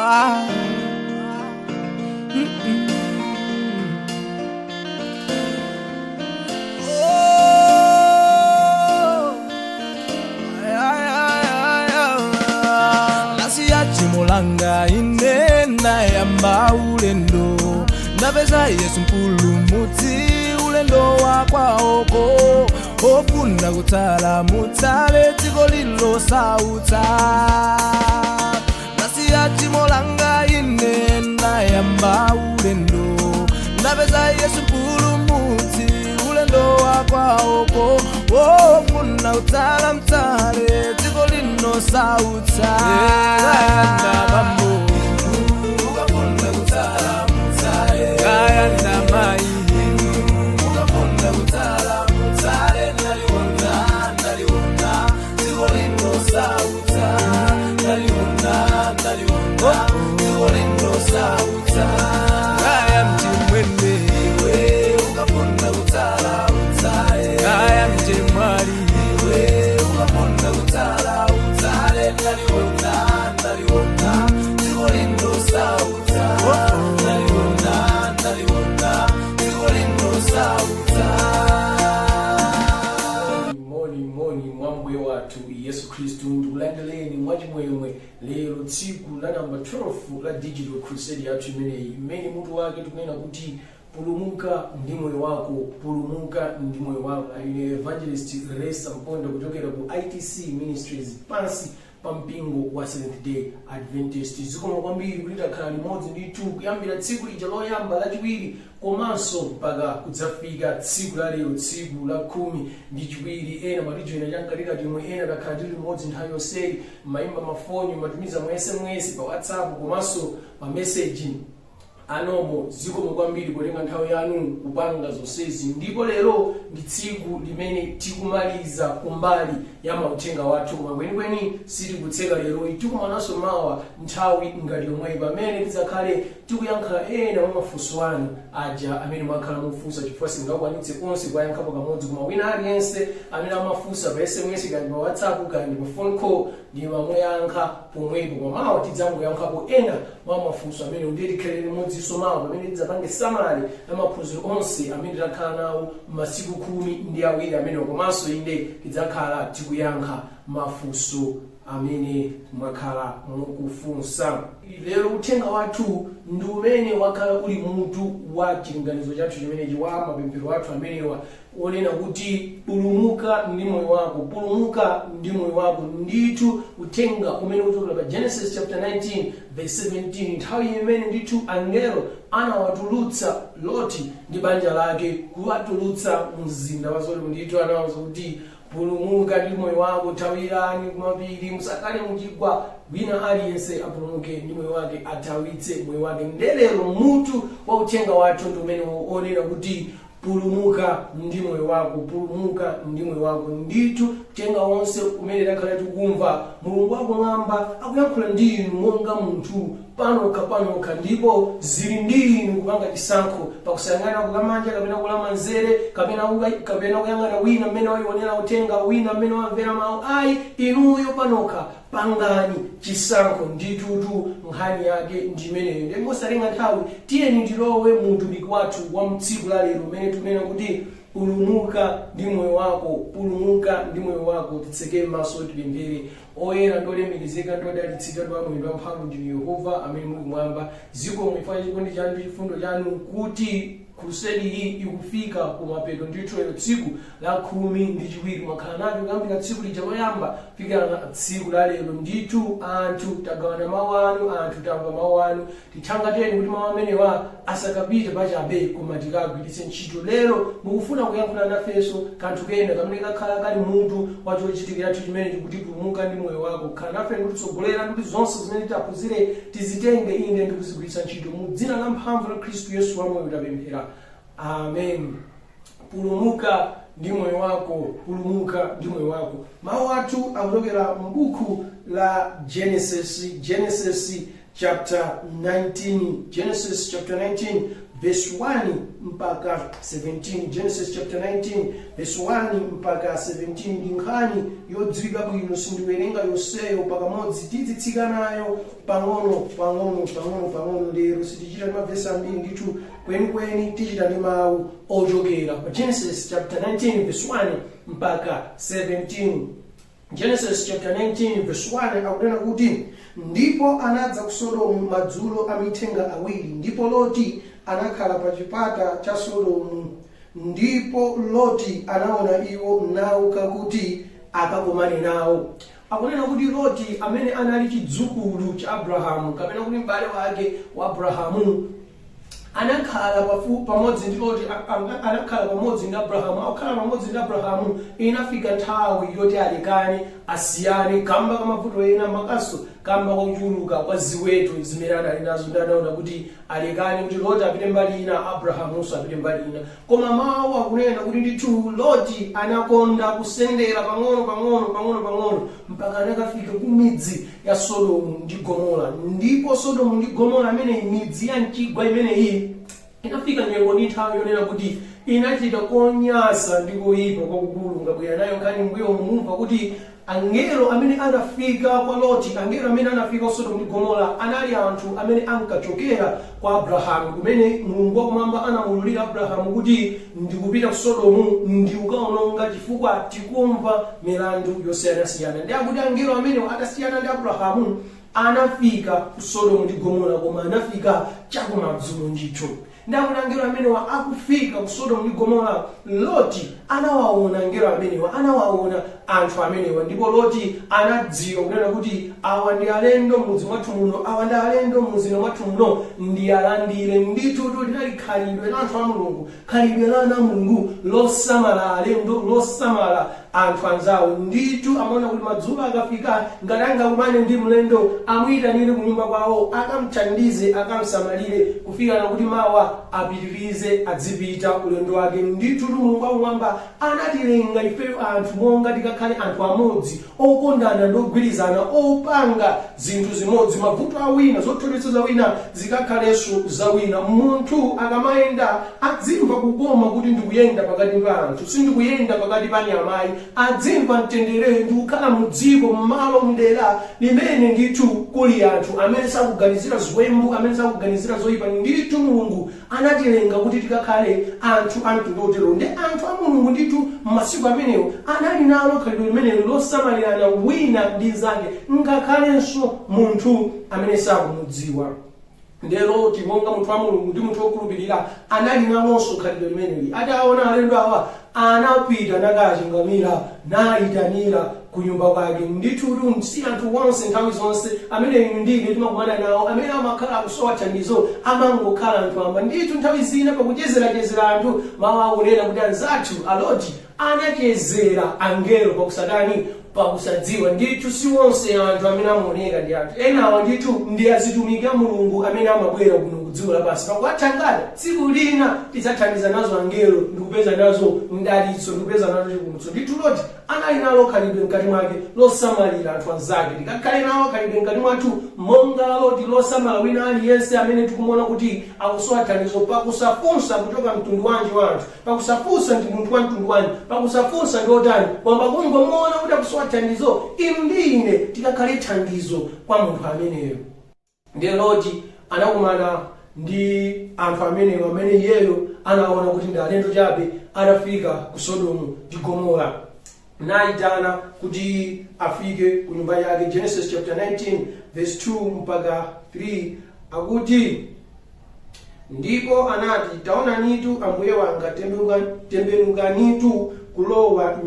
Ah. Oh. Ay, ay, ay, ay, ay. Nasiya chimulanga ine nayamba ulendo ndapeza Yesu mpulumutsi ulendo wa kwaoko ofuna kutsala mutsale dziko lilo sautsa. Nasiya chimulanga ine nayamba ulendo ndapeza Yesu mpulumutsi ulendo wa kwaoko ofuna kutsala mtsale dziko lino sautsa. Kayanda mai, ukafuna kutsala mutsale, ndaliwona, ndaliwona dziko lino sautsa, ndaliwona, ndaliwona dziko lino sautsa. Kaya mchimwene iwe, ukafuna kutsala utsale, kaya mchemwali iwe, ukafuna kutsala utsale, ndaliwona, ndaliwona dziko lino sautsa, ndaliwona, ndaliwona dziko lino sautsa. Moni moni mwa mbuye wathu Yesu Khristu, ndikulandireni mwachimwemwe lero tsiku la namba 12 la Digital Crusade yathu imeneyi, imene mutu wake tikunena kuti "Pulumuka ndi moyo wako, pulumuka ndi moyo wako". Ine Evangelist Resa Mponda kuchokera ku ITC Ministries pansi pa mpingo wa Seventh Day Adventist. Zikomo kwambiri kuti takhala limodzi ndithu kuyambira tsiku lija loyamba, lachiwiri, komanso mpaka kudzafika tsiku la lero, tsiku la 12. Ena mwatijoyina chamkatikati imwe, ena takhala tili limodzi nthawi yonseyi, mayimba mafoni, matumiza mu SMS, pa WhatsApp komanso pa meseji anomo. Zikomo kwambiri potenga nthawi yanu kupanga zonsezi. Ndipo lero ndi tsiku limene tikumaliza kumbali ya mauthenga wathu, koma kwenikweni sitikutseka lero, tikumananso mawa nthawi ngati yomweyi, pamene tidzakhale tikuyankha ena mwa mafunso anu aja amene mwakhala mukufunsa, chifukwa singakwanitse konse kuwayankhapo kamodzi. Koma wina aliyense amene amafunsa pa SMS, kandi pa WhatsApp, kandi pa phone call, ndimamuyankha pomwepo. Koma mawa tidzangoyankhapo ena mwa mafunso amene, ndiye tikhalire limodzinso mawa pamene tidzapange summary ya maphunziro onse amene takhala nawo masiku 12 amenewo, komanso inde tidzakhala tikuyankha mafunso amene mwakhala mukufunsa. Lero uthenga wathu ndi umene wakhala uli mutu wa chilinganizo chathu chimenechi, wa mapemphero athu amenewa, onena kuti "Pulumuka ndi moyo wako, pulumuka ndi moyo wako". Ndithu uthenga umene uchokera pa Genesis chapter 19 verse 17, nthawi imene ndithu angelo anawatulutsa Loti ndi banja lake, kuwatulutsa mzinda wa Sodomu. Ndithu anawauza kuti, "Pulumuka ndi moyo wako, thawirani kumapiri, musakhale muchigwa. Wina aliyense apulumuke ndi moyo wake, athawitse moyo wake." Ndelero mutu wa uthenga wathu ndi umene onena kuti "Pulumuka ndi moyo wako, pulumuka ndi moyo wako". Ndithu uthenga wonse umene takhala tikumva, Mulungu wakumwamba akuyankhula ndi inu monga munthu panokha panokha, ndipo zili ndi inu kupanga chisankho pakusayang'ana kulamanja kapena kulamanzere, kapena kuyang'ana wina mmene wayionera uthenga, wina mmene wamvera mawu. Ayi, inuyo panokha pangani chisankho. Ndithutu nkhani yake ndimeneyo. Ndi mosatenga nthawi, tiyeni tilowe mu utumiki wathu wa mtsiku la lero umene tikunena kuti "Pulumuka ndi moyo wako, pulumuka ndi moyo wako". Titseke maso, tipemphere. Oyera ndi olemekezeka ndi odalitsika ndi wamoyo ndi wamphamvu ndinu Yehova amene muli kumwamba, zikomo chifukwa chikondi chanu ndi chifundo chanu kuti crusade iyi ikufika kumapeto. Ndithu lero tsiku la 12, mwakhala nacho kuyambira tsiku lija loyamba kufikira tsiku la lero. Ndithu anthu tagawana mawu anu, anthu tamva mawu anu. Tithangateni kuti mawu amenewa asakapite pachabe, koma tikagwiritse ntchito. Lero mukufuna kuyankhula nafenso kanthu kena kamene kakhala kali mutu wa chochitikira chimenechi, kuti "Pulumuka ndi moyo wako". Khala nafe ndikutitsogolera, ndikuti zonse zimene titaphunzire tizitenge inde ndikuzigwiritsa ntchito. Mu dzina la mphamvu la Khristu Yesu wamoyo tapemphera, amen. Pulumuka ndi moyo wako, pulumuka ndi moyo wako. Mawu athu akuchokera m'buku la Genesis, Genesis chapter 19, Genesis chapter 19 verse verse 1 mpaka 17. Genesis chapter 19 verse 1 mpaka 17 ndi nkhani yodziwika bwino. Sindiwerenga yonseyo pakamodzi, tizitsika nayo pang'ono pang'ono pang'ono pang'ono. Lero sitichita ndi mavesi ambiri ndithu kwenikweni, tichita ndi mawu ochokera pa Genesis chapter 19 verse 1 mpaka 17. Genesis chapter 19 verse 1 akunena kuti, "Ndipo anadza ku Sodomu madzulo amithenga awiri, ndipo Loti anakhala pa chipata cha Sodomu. Ndipo Loti anaona iwo, nauka kuti akakomane nawo." Akunena kuti Loti, amene anali chidzukulu cha Abrahamu, kapena kuti m'bale wake wa Abrahamu, anakhala pamodzi ndi Loti, anakhala pamodzi ndi Abrahamu. Akukhala pamodzi ndi Abrahamu, inafika nthawi yoti alekane, asiyane, kamba ka mavuto ena, makaso kamba kwakuchuluka kwa ziweto zimene anali nazo. Ndi anaona kuti alekane, kuti Loti apite mbali ina, Abrahamunso apite mbali ina. Koma mawu akunena kuti ndithu Loti anakonda kusendera pang'ono pang'ono pang'ono pang'ono mpaka anakafika ku midzi ya Sodomu ndi Gomora. Ndipo Sodomu ndi Gomora ameneyi, midzi ya mchigwa imeneyi, inafika nyengo ndi nthawi yonena kuti inachita konyasa ndi koyipa kwakukulu. Ngabwera nayo nkhani mbuyo, mumva kuti angelo amene anafika kwa Loti, angelo amene anafika ku Sodomu ndi Gomora, anali anthu amene ankachokera kwa Abrahamu, kumene Mulungu wakumwamba anamululira Abrahamu kuti, "Ndikupita ku Sodomu ndikukaononga chifukwa tikumva milandu yosiyanasiyana." Ndi akuti angelo amenewo atasiyana ndi Abrahamu anafika ku Sodomu ndi Gomora, koma anafika chakumadzulo ndithu. Ndi akuti angelo amenewa akufika ku Sodomu ndi Gomora, Loti anawaona angelo amenewa, anawaona anthu amenewa, ndipo Loti anadziwa kunena kuti awa ndi alendo m'mudzi mwathu muno, awa ndi alendo mumzinda mwathu muno, ndi alandire. Ndithu linali khalidwe la anthu a Mulungu, khalidwe la ana a Mulungu losamala alendo, losamala anthu anzawo. Ndithu amaona kuti madzulo akafika, ngati angakumane ndi mlendo, amuyitanire kunyumba kwawo, akamthandize, akamsamalire kufikana kuti mawa apitirize, adzipita ulendo wake. Ndithu Mulungu wakumwamba anatilenga ifeyo anthu monga tikakhale anthu amodzi, okondana ndi ogwirizana, opanga zinthu zimodzi. Mavuto awina, zothodwetsa zawina, zikakhalenso zawina. Munthu akamayenda adzimva kukoma kuti ndikuyenda pakati pa anthu, sindikuyenda pakati pa nyamayi. Adzimva mtendere ndikukhala mudziko, m'malo, mdera limene ndithu kuli anthu amene sakuganizira ziwembu, amene sakuganizira zoyipa. Ndithu Mulungu anatilenga kuti tikakhale anthu a mtundu otero, ndi anthu a Mulungu ndithu m'masiku amenewo anali nalo khalidwe limenelo losamalirana wina ndi nzake, ngakhalenso munthu amene sakumudziwa. Ndiye Loti, monga munthu wa Mulungu ndi munthu wokhulupirira, anali nalonso khalidwe limeneli. Ataona alendo awa, anapita nakachingamira, nayitanira ku nyumba kwake. Ndithu si anthu onse nthawi zonse amene inu ndine timakumana nawo amene amakhala akusowa thandizo amangokhala anthu amba. Ndithu nthawi zina pakuchezerachezera anthu, mawu akunena kuti anzathu Aloti anachezera angelo pakusatani, pakusadziwa. Ndithu si onse anthu amene amaoneka ndi anthu enawa, ndithu ndi azitumiki a Mulungu amene amabwera kuno ku dziko lapansi pakuwathangata. Tsiku lina tidzathandiza nazo angelo ndikupeza nazo mdalitso, ndikupeza nazo chipulumutso. Ndithu Loti anali nalo khalidwe mkati mwake losamalira anthu anzake. Tikakhale nalo khalidwe mkati mwathu monga Loti, losamala wina aliyense amene tikumuona kuti akusowa thandizo, pakusafunsa kuchoka mtundu wanji wa anthu, pakusafunsa ndi munthu wa mtundu wanji, pakusafunsa ndi otani, kwamba kungomuona kuti akusowa thandizo, inu ndi ine tikakhale thandizo kwa munthu ameneyo. Ndiye Loti anakumana ndi anthu amenewo amene iyeyo anaona kuti ndi alendo chabe, atafika ku Sodomu ndi Gomora, nayitana kuti afike ku nyumba yake. Genesis chapter 19 verse 2 mpaka 3 akuti, "Ndipo anati, Taonanitu, ambuye wanga, tembenukanitu kulowa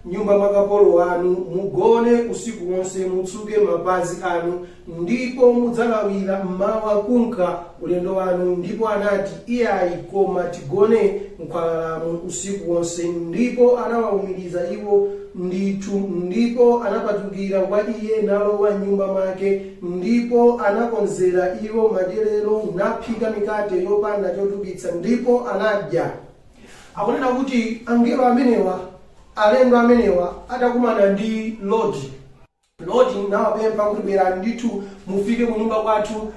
nyumba mwa kapolo wanu, mugone usiku wonse, mutsuke mapazi anu, ndipo mudzalawira mmawa kunka ulendo wanu. Ndipo anati, Iyayi, koma tigone mkhwalalamu usiku wonse. Ndipo anawawumiriza iwo ndithu, ndipo anapatukira kwa iye, nalowa m'nyumba mwake, ndipo anakonzera iwo madyerero, naphika mikate yopanda chotupitsa, ndipo anadya." Akunena kuti angelo amenewa, alendo amenewa, atakumana ndi Loti, Loti nawapempha kuti, "Bwerani ndithu mufike ku nyumba kwathu."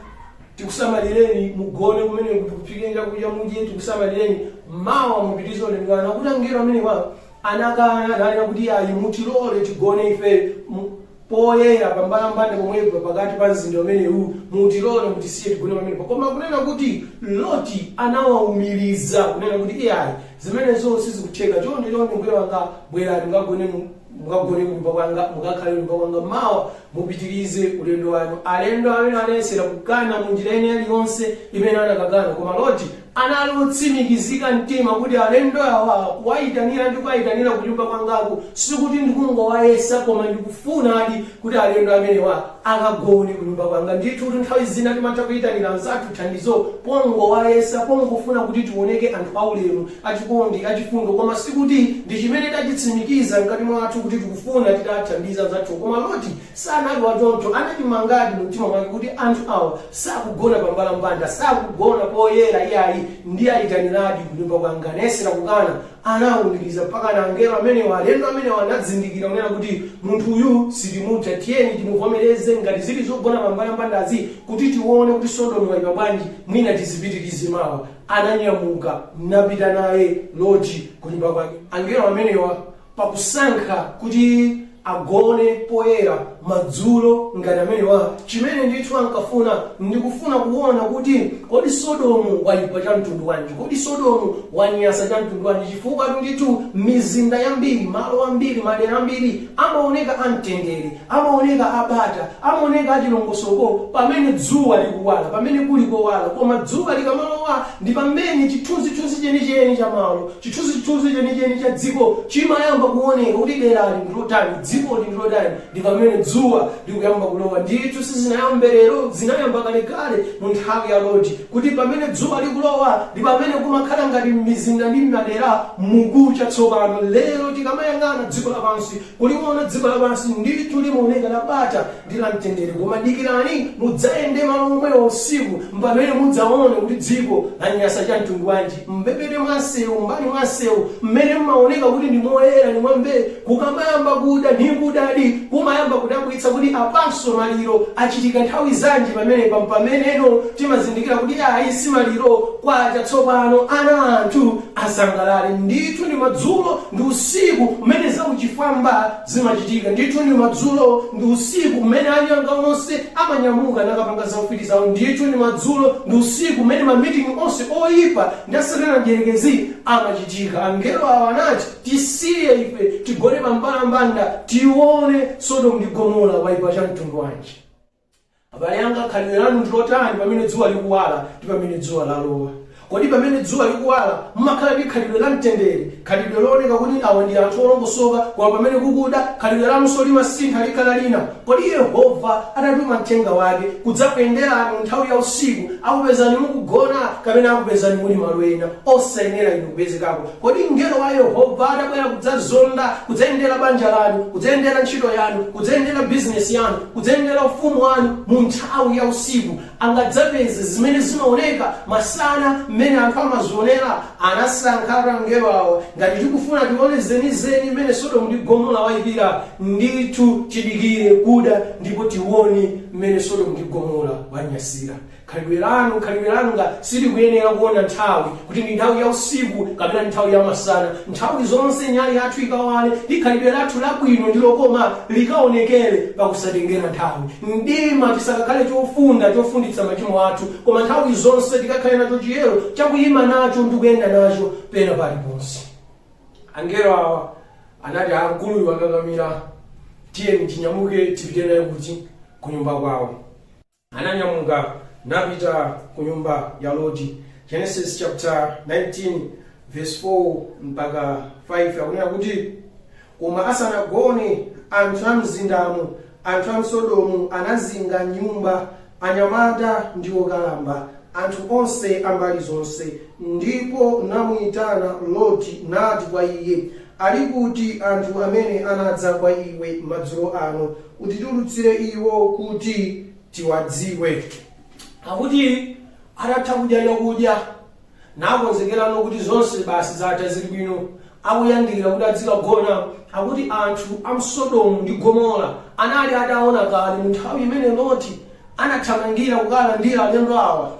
Tikusamalireni, mugone kumene, tikuphikeni chakudya mudye, tikusamalireni, mawa mupitirize ulendo wanu. Akuti angelo amenewa anakana, ananena kuti, "Ayi, mutilole tigone ife poyera pambalambanda pomwepo pakati pa mzinda umenewu, mutilole, mutisiye tigone pamenepo." Koma kunena kuti Loti anawawumiriza kunena kuti, "Iyayi, zimenezo sizikutheka. Chonde chonde, mbuye wanga, bwerani mukagone kunyumba kwanga, mukakhale kunyumba kwanga, mawa mupitirize ulendo wanu." Alendo amene anayesera kukana munjira ine iliyonse imene anakakana, koma Loti anali otsimikizika mtima kuti, "Alendo awa kuwayitanira ndi kuwayitanira kunyumba kwangaku sikuti ndikungowayesa, koma ndikufunadi kuti alendo amenewa akagone kunyumba kwanga." Ndithu kuti nthawi zina timatha kuyitanira anzathu thandizo pongowayesa, pongofuna kuti tioneke anthu aulemu, achikondi, achifundo, koma sikuti ndi chimene tachitsimikiza mkati mwathu kuti tikufuna titathandiza anzathu. Koma Loti sanali wachoncho. Anachimangadi mu mtima mwake kuti anthu awa sakugona pambalambanda, sakugona poyera iyayi, ndi ayitaniradi kunyumba kwanga. Anayesera kukana, anawumiriza mpaka na angelo amenewa, alendo amenewa anadzindikira kunena kuti munthu uyu sitimutha, tiyeni timuvomereze ngati zili zogona pambalambandazi kuti tione kuti Sodomu wayipa bwanji, mwina tizipitirize mawa. Ananyamuka napita naye Loti kunyumba kwake. Angelo amenewa pakusankha kuti agone poyera madzulo ngati amenewa, chimene ndithu ankafuna ndikufuna kuona kuti kodi Sodomu wayipa cha mtundu wanji, kodi Sodomu wanyasa cha mtundu wanji? Chifukwa ndithu mizinda yambiri, malo ambiri, madera ambiri amaoneka amtendere, amaoneka abata, amaoneka achilongosoko pamene dzuwa likuwala, pamene kuli kowala. Koma dzuwa likamalowa ndi pamene chithunzithunzi chenicheni cha malo, chithunzithunzi chenicheni cha dziko chimayamba kuoneka, kuti derali ndilotani, dzikoli ndilotani, ndi pamene dzuwa likuyamba kulowa. Ndithu sizinayambe lero, zinayamba kalekale mu nthawi ya Loti, kuti pamene dzuwa likulowa ndi pamene kumakhala ngati mizinda ndi madera mukucha tsopano. Lero tikamayang'ana dziko lapansi, kuliona dziko lapansi, ndithu limaoneka labata ndi la mtendere, koma dikirani mudzayende malo omwewa usiku, pamene mudzaone kuti dziko lanyasa cha mtundu wanji. Mbepete mwansewu, mbali mwansewu mmene mmaoneka kuti ndi moyera, ndi mwambe, kukamayamba kuda ndi kudadi, kumayamba kudabwitsa kuti apanso maliro achitika nthawi zanji pamenepa. Pameneno timazindikira kuti ayi, si maliro, kwacha tsopano, ana anthu asangalale. Ndithu ndi madzulo ndi usiku mmene zauchifwamba zimachitika. Ndithu ndi madzulo ndi usiku mmene anyanga onse amanyamuka nakapanga zaufiti zawo. Ndithu ndi madzulo ndi usiku mmene mamitingi onse oyipa ndi asatana mdierekezi amachitika. Angelo awa anati, "Tisiye ife tigone pambalambanda, tione Sodomu ndi Gomora waipa cha mtundu wanji." Abale anga, khalidwe lanu ndilotani pamene dzuwa likuwala ndi pamene dzuwa lalowa? Kodi pamene dzuwa likuwala mumakhala ndi khalidwe la mtendere, khalidwe looneka kuti awa ndi anthu olongosoka, koma pamene kukuda khalidwe lanunso limasintha likhala lina? Kodi Yehova atatuma mthenga wake kudzakuyenderani mu nthawi ya usiku, akupezani mukugona kapena akupezani muli malo ena osayenera inu kupezekako? Kodi mngelo wa Yehova atabwera kudzazonda, kudzayendera banja lanu, kudzayendera ntchito yanu, kudzayendera bizinesi yanu, kudzayendera ufumu wanu mu nthawi ya usiku, angadzapeze zimene zimaoneka masana mmene anthu amazionera? Anasankha angelo awa, ngati tikufuna tione zenizeni mmene Sodomu ndi Gomora wayipira, ndithu tidikire kuda ndipo tione mmene Sodomu ndi Gomora wanyasira. Khalidwe lanu nga silikuyenera kuona nthawi kuti ndi nthawi ya usiku kapena nthawi ya masana. Nthawi zonse nyali yathu ikawale ndi khalidwe lathu labwino ndi lokoma likaonekere pakusatengera nthawi. Mdima tisakakhale chofunda chofunditsa machimo athu, koma nthawi zonse tikakhale nacho chiyero chakuyima nacho ndi kuyenda nacho pena paliponse. Angelo awa anati, "Amkuluyu akakamira, tiyeni tinyamuke tipite naye kuti kunyumba kwawo." Ananyamuka napita ku nyumba ya Loti. Genesis chapter 19 verse 4 mpaka 5 akunena kuti, "Koma asanagone, anthu a mzindamo, anthu a mSodomu, anazinga nyumba, anyamata ndi okalamba, anthu onse ambali zonse, ndipo namuyitana Loti nati kwa iye, 'Ali kuti anthu amene anadza kwa iwe madzulo ano? Utitulutsire iwo kuti tiwadziwe.'" Akuti atatha kudya chakudya nakonzekerano kuti zonse basi zatha, zili bwino, akuyandikira kuti adzikagona, akuti anthu a mSodomu ndi Gomora anali ataona kale mu nthawi imene Loti Anathamangira kukalandira alendo awa,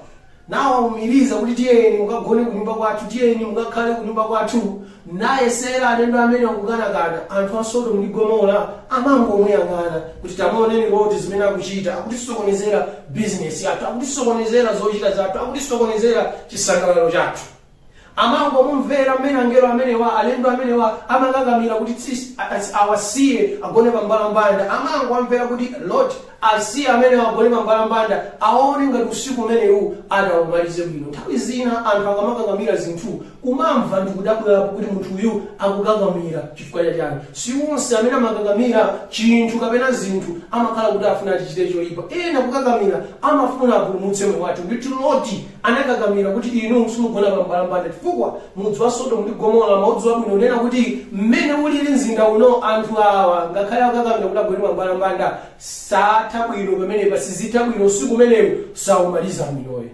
nawawumiriza kuti tiyeni mukagone kunyumba kwathu, tiyeni mukakhale kunyumba kwathu. Nayesera alendo amene akukanakana. Anthu a Sodomu ndi Gomora amangomuyang'ana kuti tamuoneni Loti zimene akuchita, akutisokonezera bizinesi yathu, akutisokonezera zochita zathu, akutisokonezera chisangalalo chathu. Amangomumvera mmene angelo amenewa, alendo amenewa amakakamira kuti awasiye agone pa mbalambanda. Amangowamvera kuti Lot asiye amenewa agone pa mbalambanda, aone ngati usiku umenewu atawumalize bwino. Nthawi zina anthu akamakakamira zinthu, kumamva ndi kudabwapo kuti munthu uyu akukakamira chifukwa chachani. Si onse amene amakakamira chinthu kapena zinthu amakhala kuti afuna achichite choyipa. Ena kukakamira amafuna apulumutse moyo wathu. Ndithu Loti anakakamira kuti inu simugona pa mbalambanda, chifukwa mudzi wa Sodomu ndi Gomora maudziwa bwino, unena kuti mmene ulili mzinda uno, anthu awa ngakhale akukakamira kuti agone pa mbalambanda, satha bwino pamenepa, sizitha bwino, usiku umenewu saumaliza bwinoyo.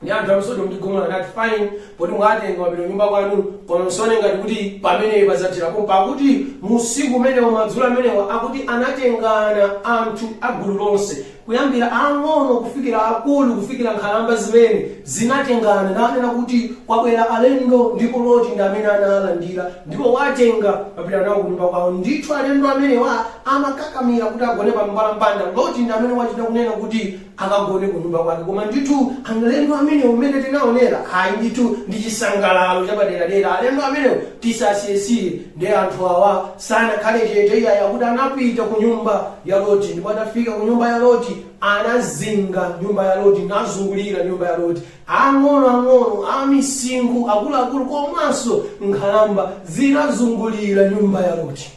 Ndi anthu a Sodomu ndi Gomora anati, "Fine, poti mwatenga mapita nyumba kwanu, koma musaone ngati kuti pamenepa zatherapo." Pakuti musiku umenewo, madzulo amenewo, akuti anatengana anthu a gulu lonse, kuyambira ang'ono kufikira akulu, kufikira nkhalamba zimene zinatengana, nanena kuti kwabwera alendo, ndipo Loti ndi amene analandira ndipo watenga mapita nawo kunyumba kwawo. Ndithu alendo amenewa amakakamira kuti agone pa mbalambanda, Loti ndi amene wachita kunena kuti akagone kunyumba kwake. Koma ndithu alendo amenewo, mmene tinaonera, ayi ndithu ndi chisangalalo chapaderadera, alendo amenewo tisasiyesiye. Ndi anthu awa sanakhale chete iyayi, akuti anapita ku nyumba ya Loti, ndipo atafika ku nyumba ya Loti anazinga nyumba ya Loti, nazungulira nyumba ya Loti, ang'onoang'ono, amisinkhu, akuluakulu komanso nkhalamba zinazungulira nyumba ya Loti.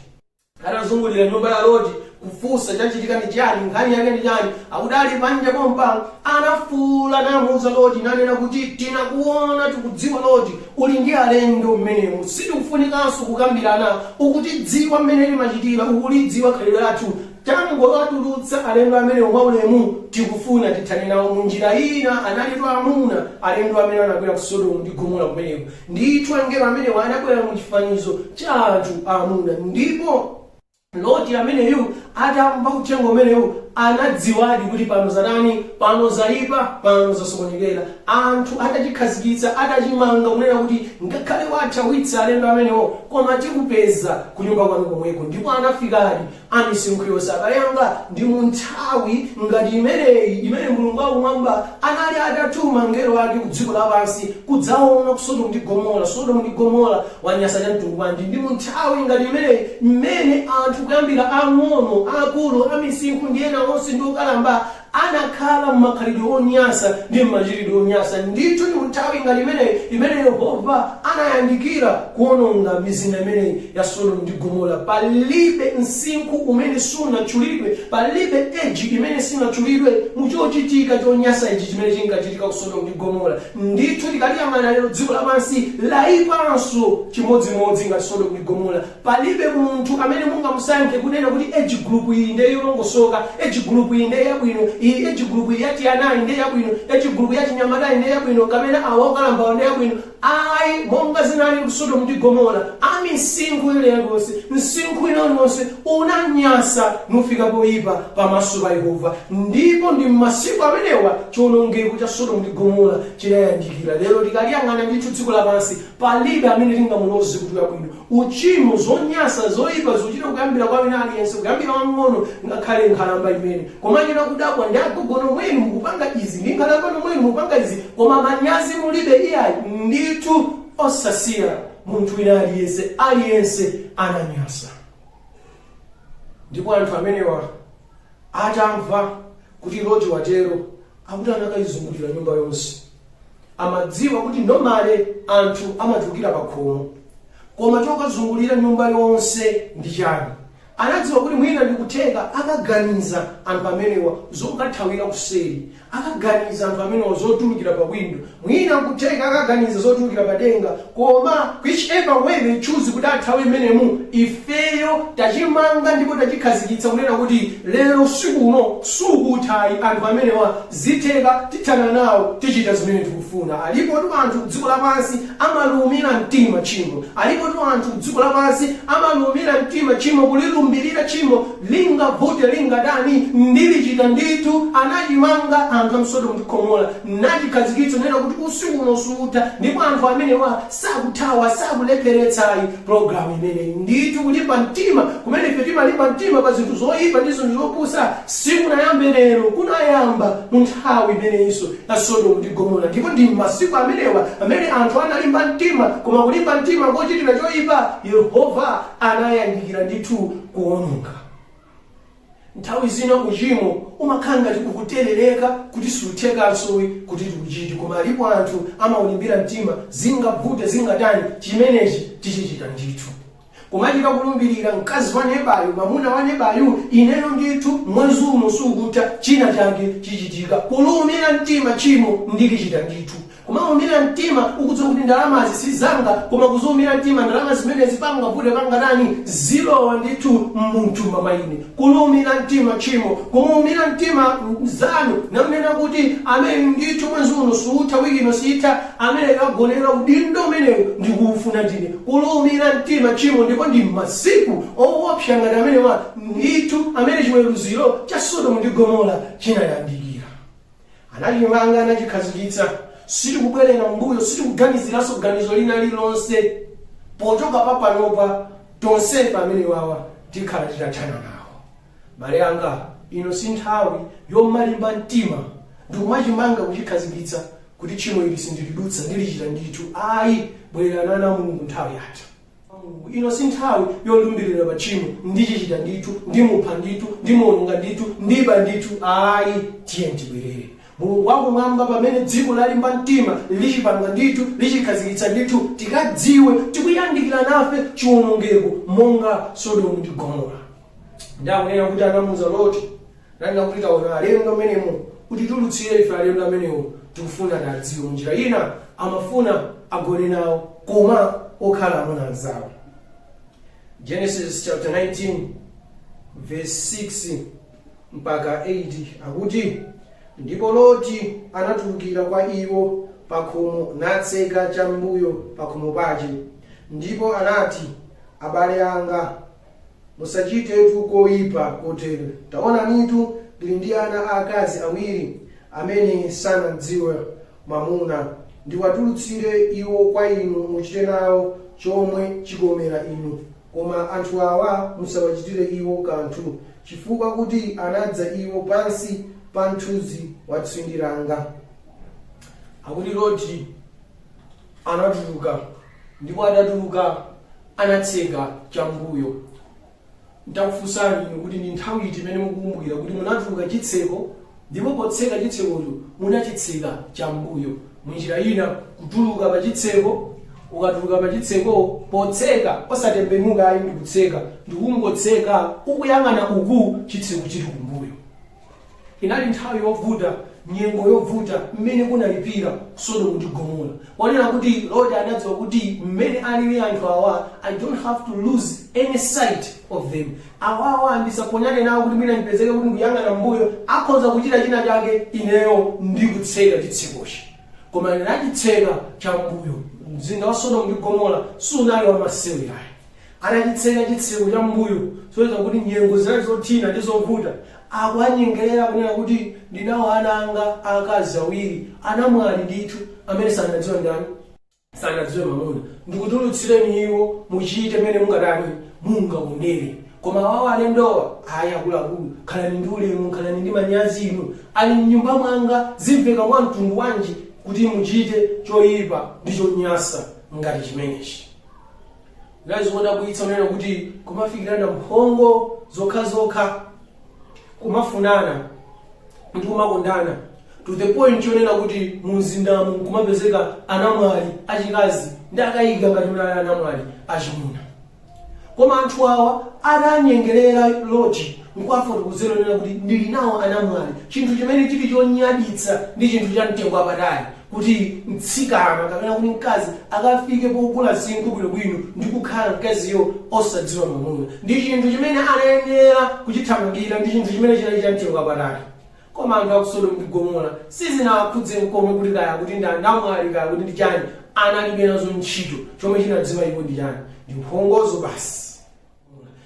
Atazungulira nyumba ya Loti kufunsa chachitika ndi chani, nkhani yake ndi chani, akuti ali panja pompa anafuula namuuza Loti, nanena kuti, "Tinakuona, tikudziwa Loti uli ndi alendo mmenemu. Sitikufunikanso kukambirana, ukutidziwa mmene timachitira, ukulidziwa khalidwe lathu. Tangowatulutsa alendo amenewo mwaulemu, tikufuna tithane nawo munjira ina." Analitu amuna alendo amene anabwera ku Sodomu ndi Gomora kumeneko. Ndithu angelo amenewo anabwera mu chifanizo cha anthu amuna, ndipo Loti ameneyu atamva uthenga umenewu anadziwadi kuti pano zatani, pano zayipa, pano zasokonekera. Anthu atachikhazikitsa, atachimanga kunena kuti ngakhale wathawitsa alendo amenewo, koma tikupeza kunyumba kwanu komweko. Ndipo anafikadi amisinkhu yonse. Abale anga, ndi mu nthawi ngati imeneyi imene Mulungu wakumwamba anali atatuma angelo ake ku dziko lapansi kudzaona ku Sodomu ndi Gomora, Sodomu ndi Gomora wanyasa cha mtundu wanji. Ndi mu nthawi ngati imeneyi mmene anthu kuyambira ang'ono, akulu, amisinkhu ndi ena onse ndi okalamba anakhala mmakhalidwe onyasa ndi mmachitidwe onyasa. Ndithu ndi mu nthawi ngati imeneyi imene Yehova anayandikira kuononga mizinda imeneyi ya Sodomu ndi Gomora. Palibe msinkhu umene sunatchulidwe, palibe age imene sinatchulidwe muchochitika chonyasa ichi chimene chinkachitika ku Sodomu ndi Gomora. Ndithu tikaliyang'ana lero, dziko lapansi layipanso chimodzimodzi ngati Sodomu ndi Gomora. Palibe munthu amene mungamusankhe kunena kuti age group iyi ndiye yolongosoka, age group iyi ndiye yabwino, iyi age group iyi yatiyanayi ndiye yabwino, age group yachinyamatayi ndiye yabwino, kapena awa okalambawa ndiye yabwino. Ayi, monga zinali ku Sodomu ndi Gomora, amisinkhu iliyonse, msinkhu iliyonse unanyasa nufika poyipa pamaso pa Yehova, ndipo ndi m'masiku amenewa chiwonongeko cha Sodomu ndi Gomora chinayandikira. Lero tikaliyang'ana ndithu dziko lapansi, palibe amene tingamuloze kuti wabwino. Uchimo, zonyasa, zoyipa zikuchita kuyambira kwa wina aliyense, kuyambira wamng'ono ngakhale nkhalamba imene. Koma china kudabwa ndi agogo nomwenu mukupanga izi, ndi nkhalamba nomwenu mukupanga izi, koma manyazi mulibe iyayi. Ndithu osasiya munthu wina aliyense, aliyense ananyasa. Ndipo anthu amenewa atamva kuti Loti watero, akuti anakayizungulira nyumba yonse. Amadziwa kuti normally anthu amatulukira pa khomo, koma chokazungulira nyumba yonse ndi chani? Anadziwa kuti mwina ndikutheka akaganiza anthu amenewa zokathawira kuseri, akaganiza anthu amenewa zotulukira pa windo, mwina nkutheka akaganiza zotulukira pa denga, koma whichever way they choose kuti athawe imenemu, ifeyo tachimanga ndipo tachikhazikitsa kunena kuti lero usiku uno sukuthayi. Anthu amenewa zitheka tithana nawo, tichita zimene tikufuna. Alipotu anthu kudziko lapansi amaluumira mtima tchimo. Alipotu anthu kudziko lapansi amaluumira mtima tchimo, kulilumira. Kulilumbirira tchimo, lingavute lingatani, ndilichita ndithu. Anachimanga anthu a m'Sodomu ndi Gomora, nachikhazikitsa nena kuti usiku uno sutha, ndipo anthu amenewa sakuthawa, sakulepheretsayi pologalamu imeneyi. Ndithu kulimba mtima kumene ife timalimba mtima pa zinthu zoyipa ndi zinthu zopusa sikunayambe lero, kunayamba mu nthawi imeneyinso ya Sodomu ndi Gomora. Ndipo ndi masiku amenewa amene anthu analimba mtima, koma kulimba mtima kochitira choyipa, Yehova anayandikira ndithu kuwononga. Nthawi zina uchimo umakhala ngati ukuterereka kuti suthekanso kuti tiuchite, koma alipo anthu amaulimbira mtima, zingavute zingatani, chimenechi tichichita ndithu. Kumachita kulumbirira mkazi wa nebayu, mwamuna wa nebayu, ineyo ndithu mwezi uno sukutha, china chake chichitika. Kuluumira mtima tchimo, ndilichita ndithu. Kumaumira mtima ukudziwa kuti ndalamazi si zanga, koma kuziumira mtima ndalama zimenezi, pangavute pangatani, zilowa ndithu mumthumba mwa ine. Kuluumira mtima tchimo, kumuumira mtima mzanu namnena kuti amene ndithu mwezi uno sutha, wiki ino sitha, amene kagonera udindo umenewu ndikuufuna ndine. Kuluumira mtima tchimo. Ndipo ndi masiku owopsa ngati amenewa ndithu amene chiweruziro cha Sodomu ndi Gomora chinayandikira. Anachimanga, anachikhazikitsa. Sitikubwerera mbuyo, sitikuganiziranso ganizo lina lililonse. Pochoka pa panopa, tonsefe amene wawa tikhala titathana nawo. Bale anga, ino si nthawi yomalimba mtima ndikumachimanga, kuchikhazikitsa kuti tchimo ili sindilidutsa, ndilichita ndithu. Ayi, bwererani ana a Mulungu, nthawi yatha. Ino si nthawi yolumbirira pa tchimo, ndichichita ndithu, ndimupha ndithu, ndimuononga ndithu, ndiba ndithu. Ayi, tiye tibwerere. Mulungu wakumwamba, pamene dziko lalimba mtima, lichipanga ndithu, lichikhazikitsa ndithu, tikadziwe tikuyandikira nafe chiwonongeko monga Sodomu ndi Gomora. Ndakunena kuti anamuuza Loti, nanena kuti taona alendo amenemo, kuti tulutsire ife alendo amenewo, tikufuna tadziwe. Munjira ina amafuna agone nawo, koma okhala amuna anzawo. Genesis chapter 19 verse 6 mpaka 8 akuti, ndipo Loti anatulukira kwa iwo pakhomo, natseka cham'mbuyo pakhomo pache, ndipo anati, abale anga, musachitetu koyipa kotere. Taonanitu, ndili ndi ana aakazi awiri amene sanadziwe mwamuna. Ndiwatulutsire iwo kwa inu, muchite nawo chomwe chikomera inu. Koma anthu awa musawachitire iwo kanthu, chifukwa kuti anadza iwo pansi pa mthunzi wa tsindi langa. Akuti Loti anatuluka, ndipo atatuluka anatseka chambuyo. Ntakufunsani inu kuti ndi nthawi iti imene mukukumbukira kuti munatuluka chitseko, ndipo potseka chitsekocho munachitseka chambuyo? Munjira ina, kutuluka pa chitseko, ukatuluka pa chitseko, potseka osatembenuka ayi, ndikutseka, ndikungotseka ukuyang'ana uku, chitseko chili kumbuyo. Inali nthawi yovuta, nyengo yovuta, mmene kunayipira Sodomu ndi Gomora. Wanena kuti Loti anadziwa kuti mmene alili anthu awa, I don't have to lose any sight of them. Awawa ndisaponyane nawo kuti mwina ndipezeke kuti ndikuyang'ana mbuyo, akhoza kuchita china chake, ineyo ndikutseka chitsekochi. Koma anachitseka chambuyo. Mzinda wa Sodomu ndi Gomora sunali wamasewerayi. Atachitseka chitseko cha mbuyo, zoyeza kuti nyengo zinali zothina ndi zovuta, akuanyengerera kunena kuti ndinawo ana anga aakazi awiri, anamwali ndithu, amene sanadziwe ndani, sanadziwe mwamuna, ndikutulutsireni iwo, muchite mmene mungatani, mungakondere. Koma awawo alendowa, ayi akuluakulu, khalani ndi ulemu, khalani ndi manyazi inu, ali mnyumba mwanga, zimveka mwa mtundu wanji kuti muchite choyipa ndi chonyansa ngati chimenechi? Zinali zodabwitsa kunena kuti kumafikirana mphongo zokhazokha, kumafunana ndi kumakondana to the point yonena kuti mu mzindamu kumapezeka anamwali achikazi ndi akayika ngati munali anamwali achimuna. Koma anthu awa atanyengerera Loti nkuwafotokozera nena kuti ndili nawo anamwali, chinthu chimene chili chonyaditsa ndi chinthu cha mtengo wapatali kuti mtsikana kapena kuti mkazi akafike pokula msinkhu bwinobwino ndi kukhala mkaziyo osadziwa mwamuna, ndi chinthu chimene anayenera kuchithamangira, ndi chinthu chimene chinali cha mtengo wapatali. Koma anthu aku Sodomu ndi Gomora sizinawakhudze nkomwe kuti kaya kuti ndi anamwali, kaya kuti ndi chani, analibe nazo ntchito. Chomwe chinadziwa iwo ndi chani? Ndi mphongozo basi.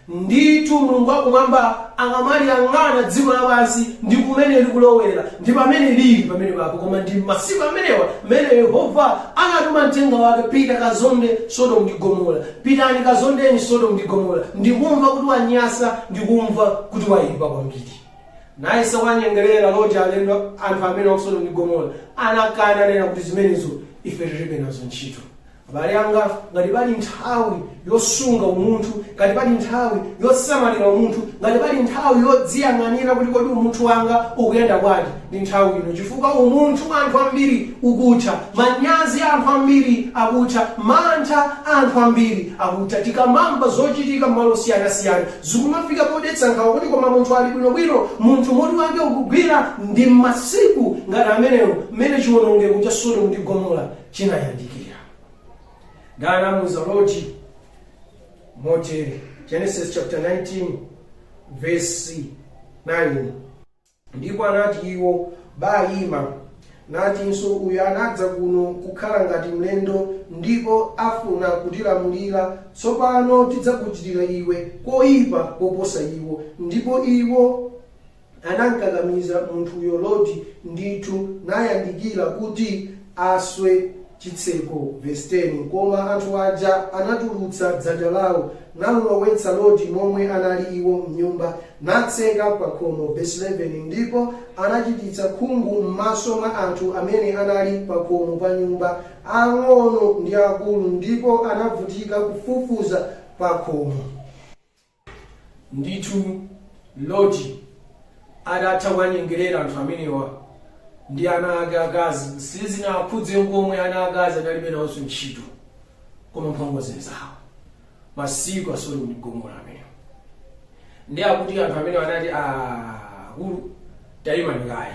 Ndithu Mulungu wakumwamba akamaliyang'ana dziko lapansi ndi kumene likulowera ndi pamene lili pamene papo. Koma ndi masiku amenewa mmene Yehova anatuma mthenga wake, pita kazonde Sodomu ndi Gomora, pitani kazondeni Sodomu ndi Gomora, ndikumva kuti wanyasa, ndikumva kuti wayipa kwambiri. Nayesa kuwanyengerera Loti alendo, anthu amene wa Sodomu ndi Gomora anakana, anena kuti zimenezo ife tilibe nazo ntchito. Abale anga, ngati pali nthawi yosunga umunthu, ngati pali nthawi yosamalira umunthu, ngati pali nthawi yodziyang'anira kuti kodi umunthu wanga ukuyenda bwanji, ndi nthawi ino, chifukwa umunthu wa anthu ambiri ukutha, manyazi a anthu ambiri akutha, mantha a anthu ambiri akutha. Tikamamva zochitika m'malo osiyanasiyana, zikumafika podetsa nkhawa kuti koma munthu ali bwinobwino, munthu mutu wake ukugwira? Ndi masiku ngati amenewo mmene chiwonongeko cha Sodomu ndi Gomora chinayandikira. Anamuuza Loti motere, Genesis chapter 19 verse 9: Ndipo anati iwo, Bayima. Natinso, Uyu anadza kuno kukhala ngati mlendo, ndipo afuna kutilamulira; tsopano tidzakuchitira iwe koyipa koposa iwo. Ndipo iwo anamkakamiza munthuyo Loti ndithu, nayandikira kuti aswe chitseko. Verse 10: Koma anthu aja anatulutsa dzanja lawo, namlowetsa Loti momwe anali iwo mnyumba, natseka pa khomo. Verse 11: Ndipo anachititsa khungu m'maso mwa anthu amene anali pa khomo pa nyumba, ang'ono ndi akulu, ndipo anavutika kufufuza pa khomo. Ndithu Loti atatha kuwanyengerera anthu amenewa ndi ana ake akazi, sizinakhudze nkomwe. Ana akazi analibe nawonso ntchito, koma mphongo zawo. Masiku a Sodomu ndi Gomora amenewa, ndi akuti anthu amenewa anati, "Akulu, tayimani kaye."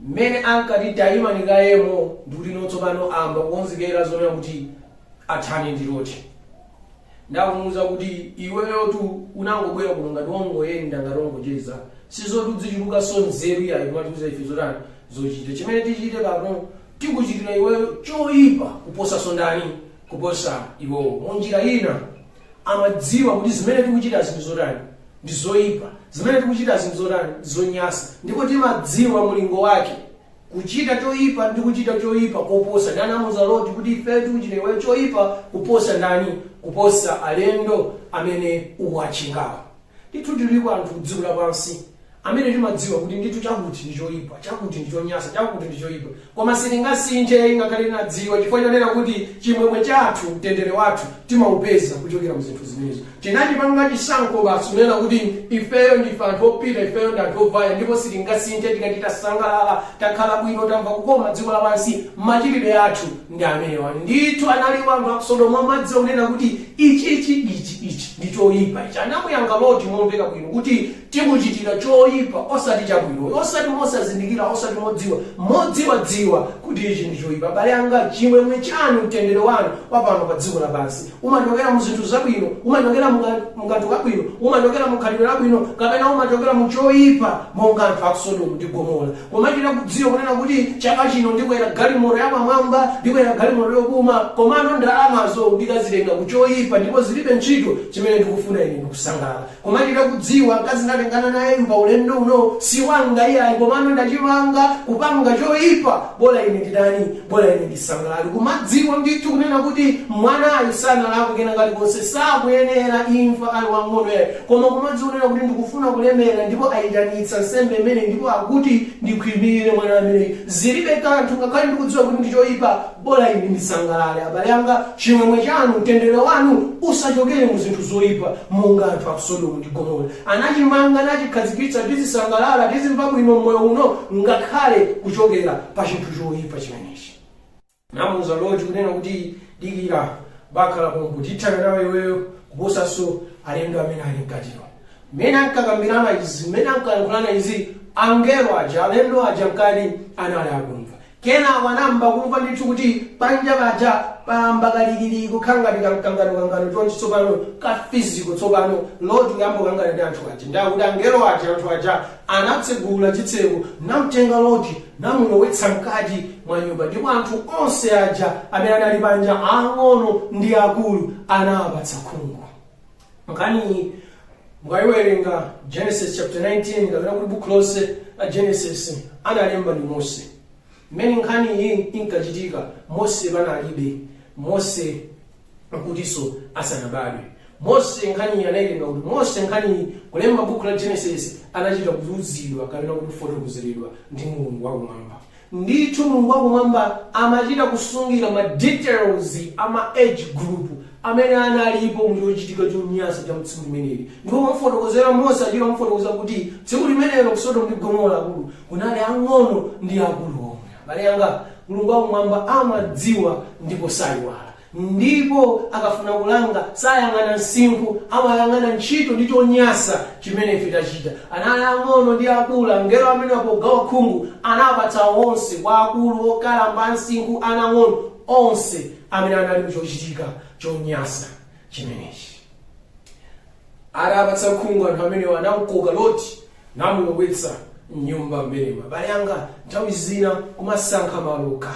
Mmene ankati tayimani kayemo, ndikuti no, tsopano amba kukonzekera zonena kuti athane ndi Loti. Ndakumuwuza kuti iweyotu unangobwera kuno ngati wongoyenda, ngati wongocheza, sizoti udzichulukanso nzeru yayi kumatiuza ife zotani, zochita. Chimene tichite pano, tikuchitira iweyo choyipa kuposanso ndani? Kuposa iwowo. Munjira ina amadziwa kuti zimene tikuchita zinthu zotani, ndi zoyipa, zimene tikuchita zinthu zotani, zonyasa, ndipo timadziwa mulingo wake kuchita choyipa ndi kuchita choyipa koposa. Ndani amuza Loti kuti ife tikuchita iweyo choyipa kuposa ndani? Kuposa alendo amene uwachingawo. Ndithu tiliko anthu dziko lapansi amene timadziwa kuti ndithu chakuti ndi choyipa, chakuti ndi chonyasa, chakuti ndi choyipa, koma sitingasinthe ngakhale tinadziwa, chifukwa chonena kuti chimwemwe chathu, mtendere wathu timaupeza kuchokera mu zinthu zimenezo. Tinachipanga chisankho basi kunena kuti ifeyo ndife anthu opita, ifeyo ndi anthu ovaya, ndipo sitingasinthe. Tikati tasangalala, takhala bwino, tamva kukoma dziko lapansi, machitidwe athu ndi amenewa. Ndithu analiwo anthu aku Sodomu amadziwa kunena kuti ichichi, ichi, ichi ndi choyipa ichi. Anamuyankha Loti momveka bwino kuti tikuchitira choyipa osati chabwino, osati mosazindikira, osati modziwa, modziwadziwa kuti ichi ndi choyipa. Abale anga, chimwemwe chanu, mtendere wanu wapano pa dziko lapansi umachokera mu zinthu zabwino, umachokera mu kanthu kabwino, umachokera mu khalidwe labwino, kapena umachokera mu choyipa monga anthu aku Sodomu ndi Gomora? Kumachita kudziwa kunena kuti chaka chino ndikwera galimoto yapamwamba, ndikwera galimoto yopuma, komano ndalamazo ndikazitenga ku choyipa ndipo zilibe ntchito. Chimene ndikufuna ine ndikusangalala. Kumachita kudziwa mkazi ndatengana nayeyu pa ulendo uno si wanga iyayi, komano ndachimanga kupanga choyipa, bola ine nditani? Bola ine ndisangalale. Kumadziwa ndithu kunena kuti mwanayu sanalakwe kena kalikonse, sakuyenera imfa ali wang'ono yayi, koma kumadziwa kunena kuti ndikufuna kulemera, ndipo ayitanitsa nsembe imene, ndipo akuti ndikhwimire mwana ameneyu, zilibe kanthu ngakhale ndikudziwa kuti ndi choyipa, bola ine ndisangalale. Abale anga, chimwemwe chanu, mtendere wanu usachokere mu zinthu zoyipa monga anthu aku Sodomu ndi Gomora anachimanga nachikhazikitsa, tizisangalala, tizimva bwino mmoyo uno ngakhale kuchokera pa chinthu choyipa chimenechi. Namuuza Loti kunena kuti dikira, bakhala pompo, tithana nawe iweyo kuposanso alendo amene ali mkatiwo. Mmene ankakambirana izi, mmene ankayankhulana izi, angelo aja, alendo aja mkati anali akumva. Kenako anayamba kumva ndithu kuti panja paja payamba kalikiliki, kukhala ngati kamkangano kangano chonchi tsopano, ka physical tsopano, Loti kuyamba kukangana ndi anthu aja. Ndakuti angelo aja, anthu aja anatsegula chitseko, namtenga Loti, namulowetsa mkati mwa nyumba, ndipo anthu onse aja amene anali panja, ang'ono ndi akulu, anawapatsa khungu. Nkhani Mukayiwerenga Genesis chapter 19, kapena kuti buku lonse la Genesis analemba ndi Mose. Mmene nkhani iyi inkachitika, Mose panalibe. Mose nkutinso asanabadwe. Mose nkhani iyi anayilemba kuti Mose nkhani iyi kulemba buku la Genesis anachita kuuzidwa kapena kuti kufotokozeredwa ndi Mulungu wakumwamba. Ndithu Mulungu wakumwamba amachita kusungira ma details ama age group amene analipo muchochitika chonyansa cha tsiku limeneli. Ndipo mafotokozera Mose achita mufotokoza kuti tsiku limenelo ku Sodomu ndi Gomora akulu kunali ang'ono ndi akulu omwe. Abale anga, Mulungu wakumwamba amadziwa ndipo sayiwala. Ndipo akafuna kulanga sayang'ana msinkhu, amayang'ana ntchito ndi chonyansa chimene ife tachita. Anali ang'ono ndi akulu, angelo amene apogawa khungu anapatsa onse, kwa akulu, okalamba, amsinkhu, ana ang'ono, onse amene anali muchochitika chonyansa chimenechi. Atapatsa khungu anthu amenewo, anamkoka Loti namulowetsa mnyumba mmenemo. Abale anga, nthawi zina kumasankha maloka.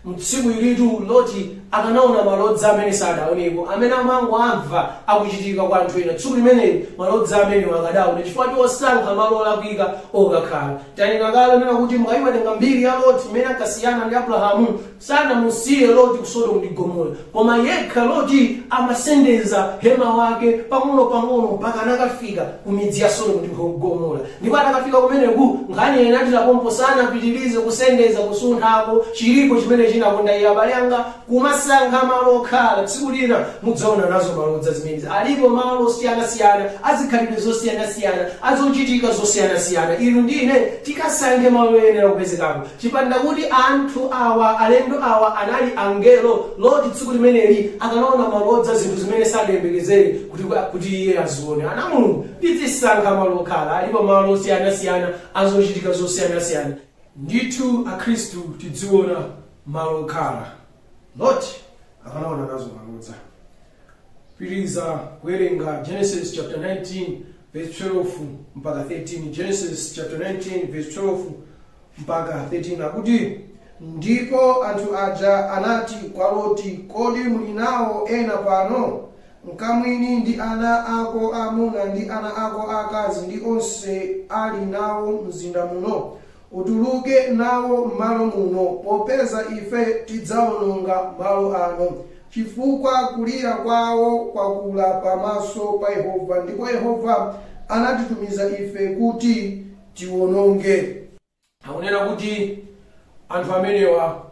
Mtsiku ilitu Loti akanaona malodza amene sadaoneko, amene amangoamva akuchitika kwa anthu ena. Tsiku limeneli malodza amenewo akadaona chifukwa chosankha malo olakwika okakhala. Tanena kale nena kuti mukayiwerenga mbiri ya Loti imene ankasiyana ndi Abrahamu, sanamusiye Loti ku Sodomu ndi Gomora, koma yekha Loti amasendeza hema wake pang'ono-pang'ono mpaka anakafika ku midzi ya Sodomu ndi Gomora. Ndipo atakafika kumeneku, nkhani inatiraponso, sanapitirize kusendeza kusunthako. Chilipo chimene chinakonda iye. Abale anga, kumasankha malo okhala. Tsiku lina mudzaona nazo malodza zimenezi. Alipo malo osiyanasiyana, azikhalidwe zosiyanasiyana, azochitika zosiyanasiyana. Inu ndi ine tikasankhe malo oyenera kupezekako. Chipanda kuti anthu awa, alendo awa, anali angelo, Loti tsiku limeneli akanaona malodza, zinthu zimene sadayembekezere kuti iye azione. Ana Mulungu, tizisankha malo okhala. Alipo malo osiyanasiyana, azochitika zosiyanasiyana. Ndithu akhristu tidziona malo okhala. Loti akanaona nazo malodza. Pitiriza kuwerenga Genesis chapter 19 verse 12 mpaka 13. Genesis chapter 19 verse 12 mpaka 13 akuti, "Ndipo anthu aja anati kwa Loti, 'Kodi muli nawo ena pano, mkamwini ndi ana ako amuna ndi ana ako akazi ndi onse ali nawo mzinda muno? Utuluke nawo m'malo muno, popeza ife tidzawononga malo ano, chifukwa kulira kwawo kwakula pamaso pa Yehova, ndipo Yehova anatitumiza ife kuti tiwononge.'" Akunena kuti anthu amenewa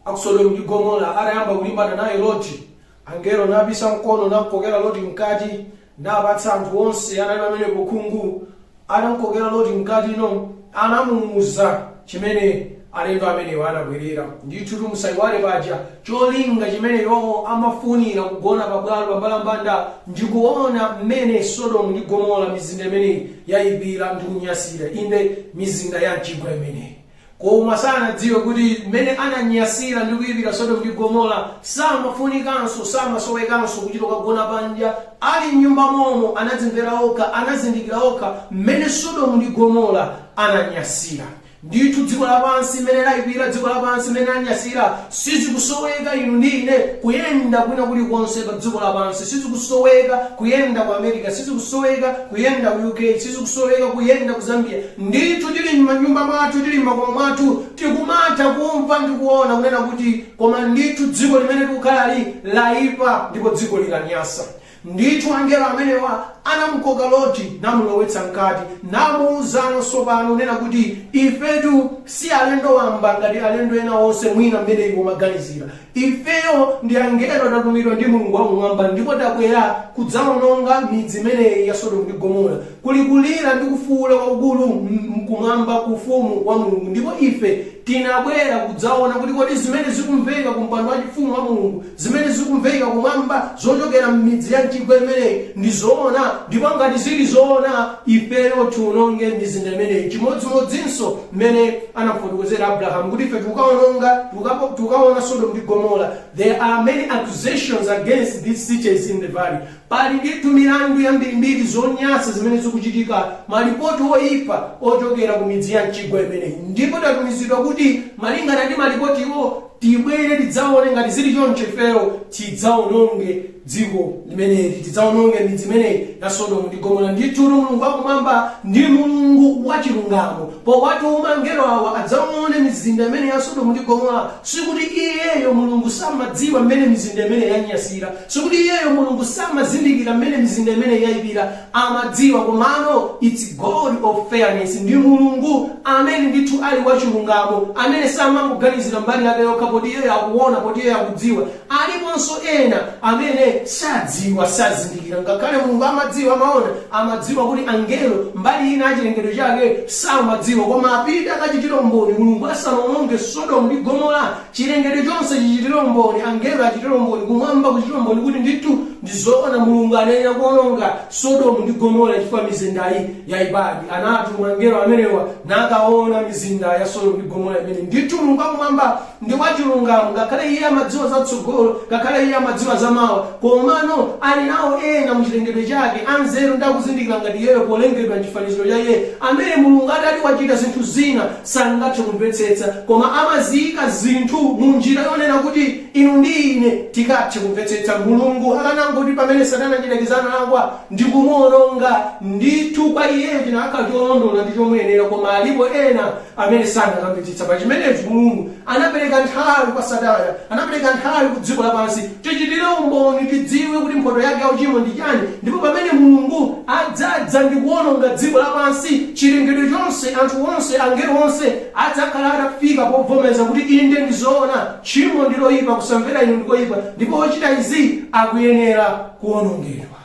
aku Sodomu ndi Gomora atayamba kulimbana naye Loti, angelo napisa mkono namkokera Loti mkati, napatsa anthu onse anali pamenepo khungu. Atamkokera Loti mkati ino, anamuwuza chimene alendo amenewa anabwerera. Ndithu tumusayiwale paja cholinga chimene iwowo amafunira kugona pabwalo pambalambanda ndikuona mmene Sodomu ndi Gomora, mizinda imeneyi, yayipira ndi kunyasira, inde mizinda ya mchigwa imeneyi. Koma sanadziwe kuti mmene ananyasira ndi kuyipira Sodomu ndi Gomora, samafunikanso, samasowekanso kuchita kukagona panja. Ali mnyumba momo anadzimvera okha, anazindikira okha mmene Sodomu ndi Gomora ananyasira. Ndithu dziko lapansi mmene layipira, dziko lapansi mmene lanyasira, sizikusoweka inu ndi ine kuyenda kwina kulikonse pa dziko lapansi. Sizikusoweka kuyenda ku America, sizikusoweka kuyenda ku UK, sizikusoweka kuyenda ku Zambia. Ndithu tili m'manyumba mwathu, tili m'makomo mwathu, tikumatha kumva ndi kuona kunena kuti koma ndithu dziko limene tikukhalali layipa ndipo dziko lilanyasa. Ndithu angelo amenewa anamukoka Loti namulowetsa mkati, namuwuzano tsopano nena kuti ifetu si alendo wamba ngati alendo ena onse mwina mmene iwo maganizira. Ifeyo ndi angelo, tatumidwa ndi Mulungu wakumwamba, ndipo tabwera kudzawononga midzi imeneyi ya Sodomu ndi Gomora. Kuli kulira ndi kufuwula kwakukulu kumwamba ku ufumu wa Mulungu, ndipo ife tinabwera kudzaona kuti kodi zimene zikumveka ku mpando wachifumu wa Mulungu, zimene zikumveka kumwamba zochokera m'midzi ya mchigwa imeneyi ndi zoona, ndipo ngati zili zoona, ifeyo tiwononge mizinda imeneyi. Chimodzimodzinso mmene anafotokozera Abrahamu kuti ife tikukaononga, tikukaona Sodomu ndi Gomora. There are many accusations against these cities in the valley. Pali ndithu milandu yambirimbiri, zonyasa zimene zikuchitika, malipoti oyipa ochokera ku midzi ya mchigwa imeneyi, ndipo tatumizidwa kuti malingana ndi malipotiwo tibwere tidzaone ngati zili choncho, ifeyo tidzaononge dziko limeneli, tidzaononge midzi imeneyi ya Sodomu ndi Gomora. Ndithu Mulungu wakumwamba ndi Mulungu wachilungamo. Powatuma angelo awa adzaone mizinda imene ya Sodomu ndi Gomora, sikuti iyeyo Mulungu samadziwa mmene mizinda imene yanyasira, sikuti iyeyo Mulungu samazindikira mmene mizinda imene yayipira. Amadziwa, komano it's God of fairness. Ndi Mulungu amene ndithu ali wachilungamo, amene samangoganizira mbali yake yokha, poti iyeyo akuona, poti iyeyo akudziwa. Aliponso ena amene sadziwa, sazindikira. Ngakhale Mulungu amadziwa, amaona, amadziwa kuti angelo mbali ina achilengedwe chake samadziwa, koma apite akachitire umboni. Mulungu asanaononge Sodomu ndi Gomora, chilengedwe chonse chichitire umboni, angelo achitire umboni, kumwamba kuchitire umboni kuti ndithu ndizoona, Mulungu anayenera kuononga Sodomu ndi Gomora chifukwa mizindayi yayipadi. Anatuma angelo amenewa nakaona mizinda ya Sodomu ndi Gomora imene. Ndithu Mulungu wakumwamba ndi wachilungamo. Ngakhale iye amadziwa zatsogolo, ngakhale iye amadziwa zamawa, komano ali nawo ena muchilengedwe chake anzeru ndi akuzindikira ngati iyeyo, polengedwa mchifaniziro cha iye, amene Mulungu atati wachita zinthu zina sangathe kumvetsetsa, koma amaziyika zinthu mu njira yonena kuti inu ndi ine tikathe kumvetsetsa. Mulungu akanangoti pamene Satana chidakizana analakwa ndi kumuononga, ndithu kwa iyeyo chinakhala cholondola ndi chomuyenera, koma alipo ena amene sanakamvetsetsa. Pa chimenechi Mulungu anapereka nthawi kwa Satana, anapereka nthawi ku dziko lapansi tichitire umboni, tidziwe kuti mphoto yake yauchimo ndi chani. Ndipo pamene Mulungu adzadza ndi kuwononga dziko lapansi, chilengedwe chonse, anthu onse, angelo onse adzakhala atafika povomereza kuti inde, ndi zoona, tchimo ndi loyipa, kusamvera inu ndi koyipa, ndipo ochita izi akuyenera kuwonongedwa.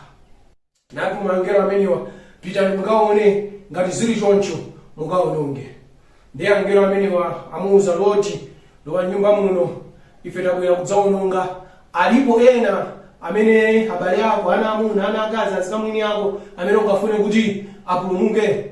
Natuma angelo amenewa, "Pitani mukaone ngati zili choncho, mukaononge." Ndiye angelo amenewa amuuza Loti, "Lowa nyumba muno, ife tabwera kudzaononga. Alipo ena amene abale ako, ana amuna, ana akazi, azikamwini ako, amene ungafune kuti apulumuke?"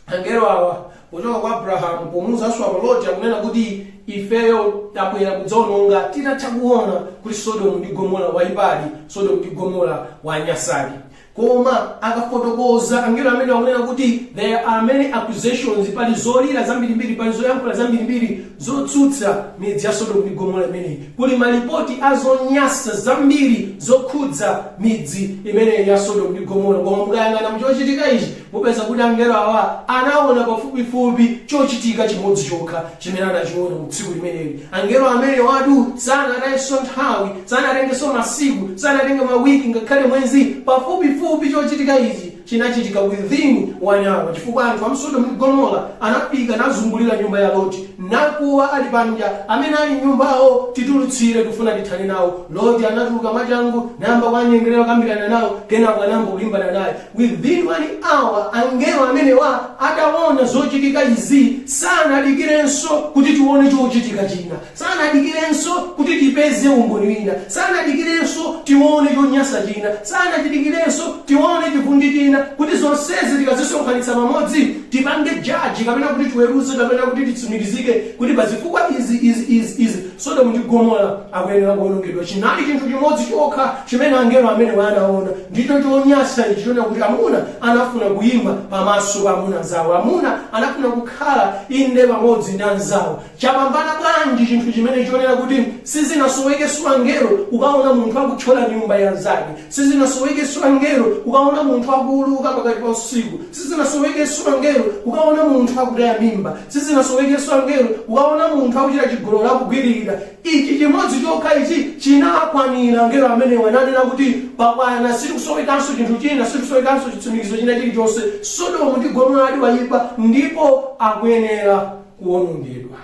Angelo awa pochoka kwa Abrahamu, pomuuzanso apo Loti, akunena kuti ifeyo tabwera kudzaononga titatha kuona kuti Sodomu ndi Gomora waipadi, Sodomu ndi Gomora wanyasadi. Koma akafotokoza angelo amene akunena kuti there are many accusations, pali zolira zambirimbiri, pali zoyankhula zambirimbiri zotsutsa midzi ya Sodomu ndi Gomora imeneyi, kuli malipoti azonyasa zambiri zokhudza midzi imeneyi ya Sodomu ndi Gomora. Koma mukayang'ana muchochitika ichi, mupeza kuti angelo awa anaona pafupifupi chochitika chimodzi chokha chimene anachiona mu tsiku limeneli. Angelo amene wadu sanatayenso nthawi, sanatengenso masiku, sanatenge mawiki, ngakhale mwezi. Pafupifupi chochitika ichi chinachitika within one hour, chifukwa anthu a Msodomu ndi Gomora anafika nazungulira nyumba ya Loti, nakuwa ali panja, "Amene ali nyumbawo, titulutsire, tifuna tithane nawo." Loti anatuluka mwachangu, nayamba kuwanyengerera, kukambirana nawo, kenako anayamba kulimbana naye. Within one hour, angelo amenewa ataona zochitika izi, sanadikirenso kuti tione chochitika china, sanadikirenso kuti tipeze umboni wina, sanadikirenso tione chonyasa china, sanadikirenso tione chivundi china, kuti zonsezi tikazisonkhanitsa pamodzi tipange judge, kapena kuti tiweruze, kapena kuti titsimikizike kuti pazifukwa izi, izi, izi, izi, Sodomu ndi Gomora akuyenera kuwonongedwa. Chinali chinthu chimodzi chokha chimene angelo amene anaona, ndicho chonyasa ichi chonena kuti amuna anafuna kuyimba pamaso pa amuna anzawo, amuna anafuna kukhala inde pamodzi ndi anzawo. Chapambana bwanji chinthu chimene chonena kuti sizinasowekenso angelo kukaona munthu akuthyola nyumba ya anzake, sizinasowekenso angelo kukaona munthu akuuluka pakati pa usiku, sizinasowekenso angelo kukaona munthu akutaya mimba, sizinasowekenso angelo kukaona munthu akuchita chigololo, akugwiririra? Ichi chimodzi chokha ichi chinakwanira angelo amenewa, ananena kuti pakwana, sitikusowekanso chinthu china, sitikusowekanso chitsimikizo china chilichonse. Sodomu ndi Gomora ali wayipa ndipo akuyenera kuwonongedwa.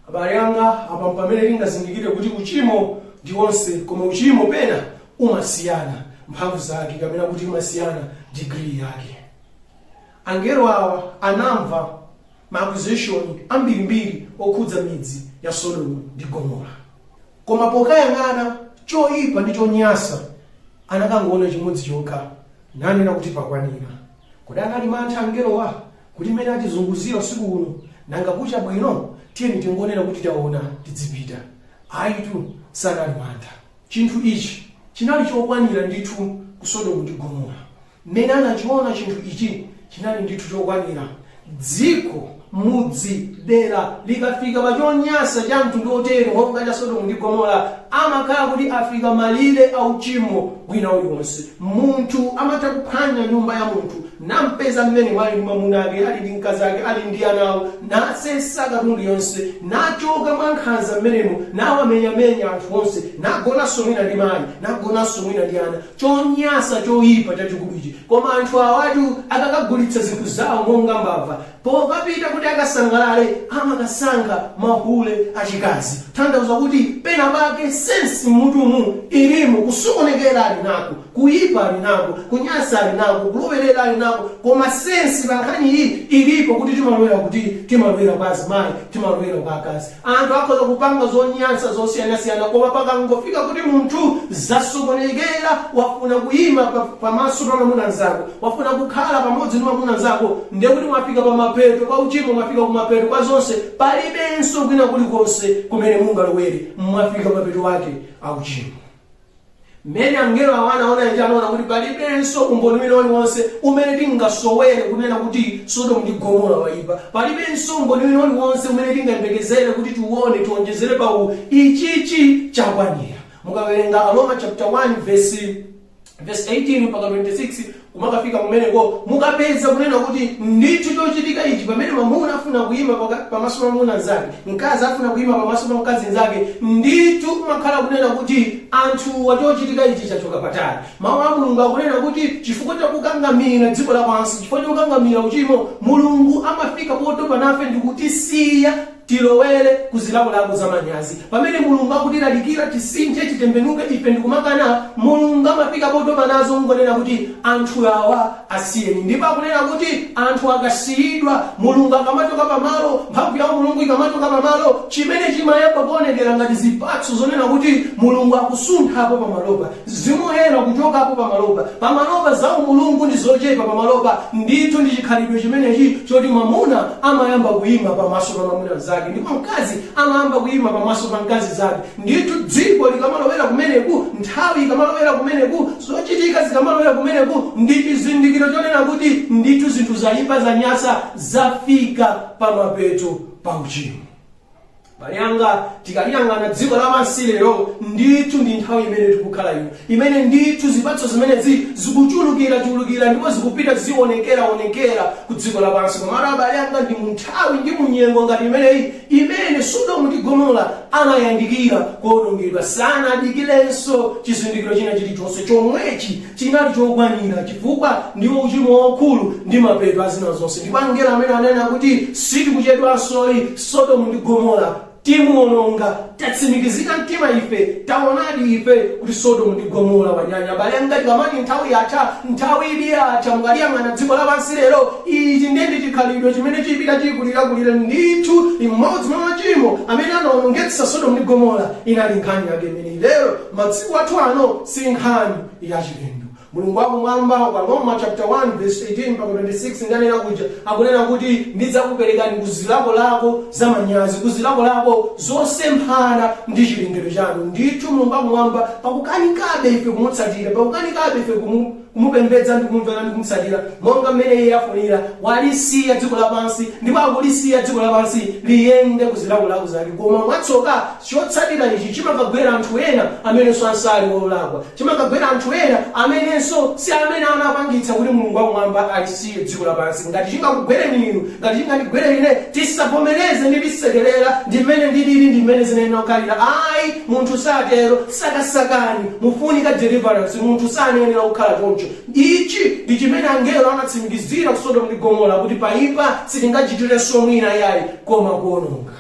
Abale anga, apa pamene tingazindikire kuti uchimo ndi wonse, koma uchimo pena umasiyana mphamvu zake, kapena kuti umasiyana degree yake. Angelo awa anamva ma accusation ambirimbiri okhudza midzi ya Sodomu ndi Gomora, koma pokayang'ana choyipa ndi chonyasa anakangoona chimodzi chokha, nanena kuti pakwanira. Kodi anali mantha angelowa kuti mmene atizunguzira usiku uno, nanga kucha bwino, tiyeni tingonena kuti taona, tidzipita? Ayitu, sanali mantha. Chinthu ichi Chinali chokwanira ndithu ku Sodomu ndi Gomora. Mmene anachiona chinthu ichi, chinali ndithu chokwanira. Dziko, mudzi, dera likafika pa chonyansa cha mtundu otere monga cha Sodomu ndi Gomora, amakhala kuti afika malire a uchimo wina uliwonse. Munthu amatha kuphwanya nyumba ya munthu, nampeza mmene mwali ndi mwamuna ake, ali ndi mkazi ake, ali ndi ana awo, nasesa katundu yonse, nachoka mwa nkhanza mmenemo, nawamenyamenya anthu onse, nagonanso mwina ndi mayi, nagonanso mwina ndi ana. Chonyansa choyipa chachikulu ichi. Koma anthu awatu akakagulitsa zinthu zawo monga mbava, pokapita kuti akasangalale, amakasankha mahule achikazi. Tanthauza kuti pena pake sense mmutumu ilimo, kusokonekera ali nako, kuyipa ali nako, kunyansa ali nako, kulowerera ali nako, koma sense pa nkhani iyi ilipo, kuti timalowera, kuti timalowera kwa azimayi, timalowera kwa akazi. Anthu akhoza kupanga zonyansa zosiyanasiyana, koma pakangofika kuti munthu zasokonekera, wafuna kuyima pamaso pa mwamuna mnzako, wafuna kukhala pamodzi ndi mwamuna mnzako, ndiye kuti mwafika pamapeto pa uchimo, mwafika kumapeto kwa zonse. Palibenso kwina kulikonse kumene mungalowere, mwafika mapeto ake auchimo. Mmene angelo awo anaona ichi, anaona kuti palibenso umboni wina uliwonse umene tingasowere kunena kuti Sodomu ndi Gomora waipa. Palibenso umboni wina uliwonse umene tingayembekezere kuti tiuone, tionjezere pa uwu. Ichichi chakwanira. Mukawerenga Aroma chapter 1 verse 18 mpaka 26, kumakafika kumeneko, mukapeza kunena kuti ndithu chochitika ichi, pamene mwamuna afuna kuyima pamaso pa mwamuna mnzake, mkazi afuna kuyima pamaso pa mkazi mnzake, ndithu kumakhala kunena kuti anthuwa chochitika ichi chachoka patali. Mawu a Mulungu akunena kuti chifukwa chakukangamira dziko lapansi, chifukwa chakukangamira uchimo, Mulungu amafika potopa nafe ndi kutisiya tilowere kuzilakolako za manyazi. Pamene Mulungu akutilalikira tisinthe, titembenuke, ife ndikumakana, Mulungu amafika potopa nazo, ngonena kuti anthu awa asiyeni. Ndipo akunena kuti anthu akasiyidwa, Mulungu akamachoka pamalo, mphamvu ya Mulungu ikamachoka pamalo, chimene chimayamba kuonekera ngati zipatso zonena kuti Mulungu akusunthapo pamalopa, zimoyera kuchokapo pamalopa, pamalopa za umulungu ndi zochepa pamalopa, ndithu ndi chikhalidwe chimenechi choti mwamuna amayamba kuyima pamaso pa mwamuna mnzake, ndipo mkazi amayamba kuyima pamaso pa mkazi zake. Ndithu dziko likamalowera kumeneku, nthawi ikamalowera kumeneku, zochitika zikamalowera kumeneku, ndi chizindikiro chonena kuti ndithu zinthu zayipa, zanyasa, zafika pamapeto pa uchimo. Abale anga, tikaliyang'ana dziko lapansi lero, ndithu ndi nthawi imene tikukhala ino, imene ndithu zipatso zimenezi zikuchulukira chulukira ndipo zikupita zionekeraonekera ku dziko lapansi. Komatu abale anga, ndi mu nthawi ndi mu nyengo ngati imeneyi imene Sodomu ndi Gomora anayandikira kuwonongedwa. Sanadikirenso chizindikiro china chilichonse, chomwechi chinali chokwanira, chifukwa ndiwo uchimo waukulu ndi mapeto a zina zonse. Ndipo angelo amene anena kuti sitikuchedwansoyi, Sodomu ndi Gomora timuwononga, tatsimikizika mtima ife, taonadi ife kuti Sodomu ndi Gomora wanyanya. Abale anga, tikamati nthawi yatha, nthawi ili yatha. Mukaliyang'ana dziko lapansi lero, ichi ndiye ndi chikhalidwe chimene chipita chikulirakulira. Ndithu imodzi mwa machimo amene anawonongetsa Sodomu ndi Gomora inali nkhani yake imeneyi. Lero masiku athu ano si nkhani yachilendo. Mulungu wakumwamba kwa Roma chapter 1 verse 18 mpaka 26 ndanena kuja, akunena kuti ndidzakuperekani kuzilakolako za manyazi, kuzilakolako zosemphana ndi chilengedwe chanu. Ndithu Mulungu wakumwamba, pakukanikabe ife kumutsatira, pakukanikabe ife kumupembedza ndi kumumvera ndi kumutsatira monga mmene iye afunira, walisiya dziko lapansi, ndipo akulisiya dziko lapansi liyende kuzilakolako zake. Koma mwatsoka, chotsatira ichi chimakagwera anthu ena amenenso ansali olakwa, chimakagwera anthu ena amenenso si amene anapangitsa kuti Mulungu wakumwamba alisiye dziko lapansi. Ngati chingakugwereni inu, ngati chingandigwere ine, tisavomereze ndi tisekerera ndi mmene ndilili, ndi mmene zinayenera kukhalira. Ayi, munthu satero. Sakasakani, mufunika deliverance. Munthu sanayenera kukhala choncho. Ichi ndi chimene angelo anatsimikizira ku Sodomu ndi Gomora, kuti paipa, sitingachitirenso mwina yayi koma kuononga.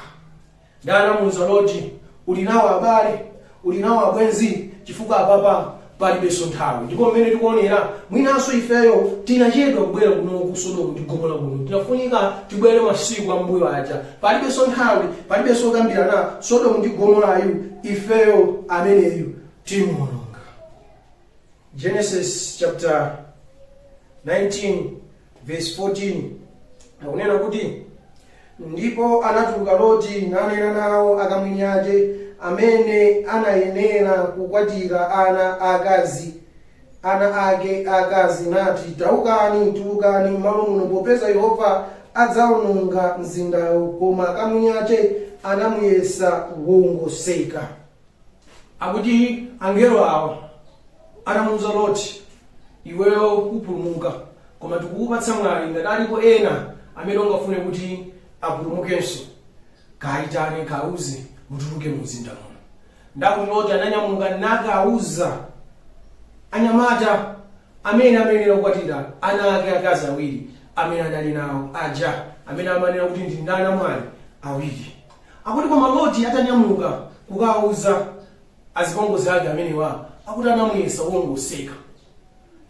Ndanamuuza Loti, "Uli nawo abale? Uli nawo abwenzi? Chifukwa apapa palibenso nthawi." Ndipo mmene tikuonera, mwinanso ifeyo tinachedwa kubwera kuno ku Sodomu ndi Gomora kuno. Tinafunika tibwere masiku ambuyo aja. Palibenso nthawi, palibenso kukambirana. Sodomu ndi Gomorayu ifeyo ameneyu timuononga. Genesis chapter 19 verse 14 akunena kuti, "Ndipo anatuluka Loti nanena nawo akamwini ake, Amene anayenera kukwatira ana akazi ana ake akazi, nati, "Taukani, tulukani m'malo muno, popeza Yehova adzawononga mzindawo." Koma akamwini ache anamuyesa wongoseka. Akuti angelo awa anamuuza Loti, "Iweyo kupulumuka, koma tikukupatsa mwayi, ngati alipo ena amene ungafune kuti apulumukenso, kayitane, kauze mutuluke mu mzinda muno." Ndakuti Loti ananyamuka nakauza anyamata amene amayenera kukwatira ana ake akazi awiri amene anali nawo aja, amene amanena kuti ndi anamwali awiri. Akuti koma Loti atanyamuka kukauza azipongozi ake amenewa, akuti anamuyesa wongoseka.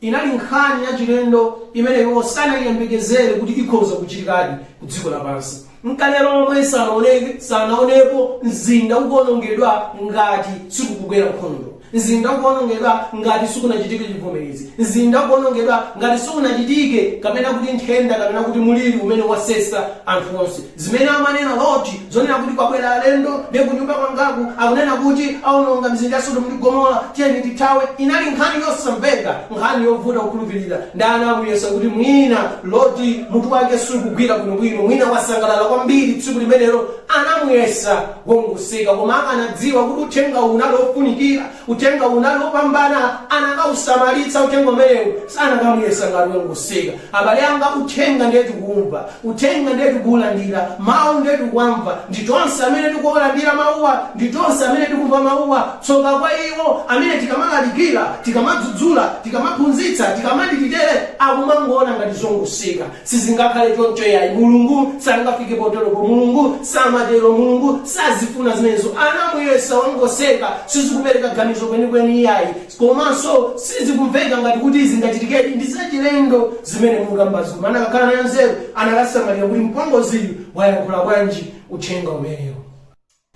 Inali nkhani yachilendo imene iwo sanayiyembekezere kuti ikhoza kuchitikadi ku dziko lapansi. Mkalero omwe sanaonepo mzinda ukuonongedwa ngati sikukubwera nkhondo, mzinda ukuonongedwa ngati sikunachitike chivomerezi, mzinda ukuonongedwa ngati sikunachitike kapena kuti nthenda kapena kuti muliri umene wasesa anthu onse. Zimene amanena Loti zonena kuti kwabwera alendo ndi kunyumba kwangaku, akunena kuti aononga mzinda ya Sodomu ndi Gomora, tiyeni tithawe, inali nkhani yosamveka, nkhani yovuta kukhulupirira. Ndi anamuyesa kuti mwina Loti mutu wake sukugwira bwinobwino, mwina wasangalala kwambiri tsiku limenelo, anamuyesa wongoseka. Koma akanadziwa kuti uthenga unali ofunikira, uthenga unali wopambana, anakausamalitsa uthenga umenewu, sanakamuyesa ngati wongoseka. Abale anga, uthenga ndiye tikumva, uthenga ndiye tikuwulandira, mawu ndiye tikuwamva. Ndi tonse amene tikuwalandira mawuwa, ndi tonse amene tikumva mawuwa. Tsoka kwa iwo amene tikamalalikira, tikamadzudzula, tikamaphunzitsa, tikamati titere, akumangoona ngati zongoseka. Sizingakhale choncho yayi. Mulungu sangafike poteropo, Mulungu samatero, Mulungu sazifuna zimenezo. Anamuyesa wongoseka. Sizikupereka ganizo kwenikweni iyayi, komanso sizikumveka ngati kuti zingachitikedi, ndi zachilendo zimene mukambazi. Koma anakakhala nayo nzeru, anakasamalira kuti mpongoziyu wayankhula bwanji uthenga umenewo.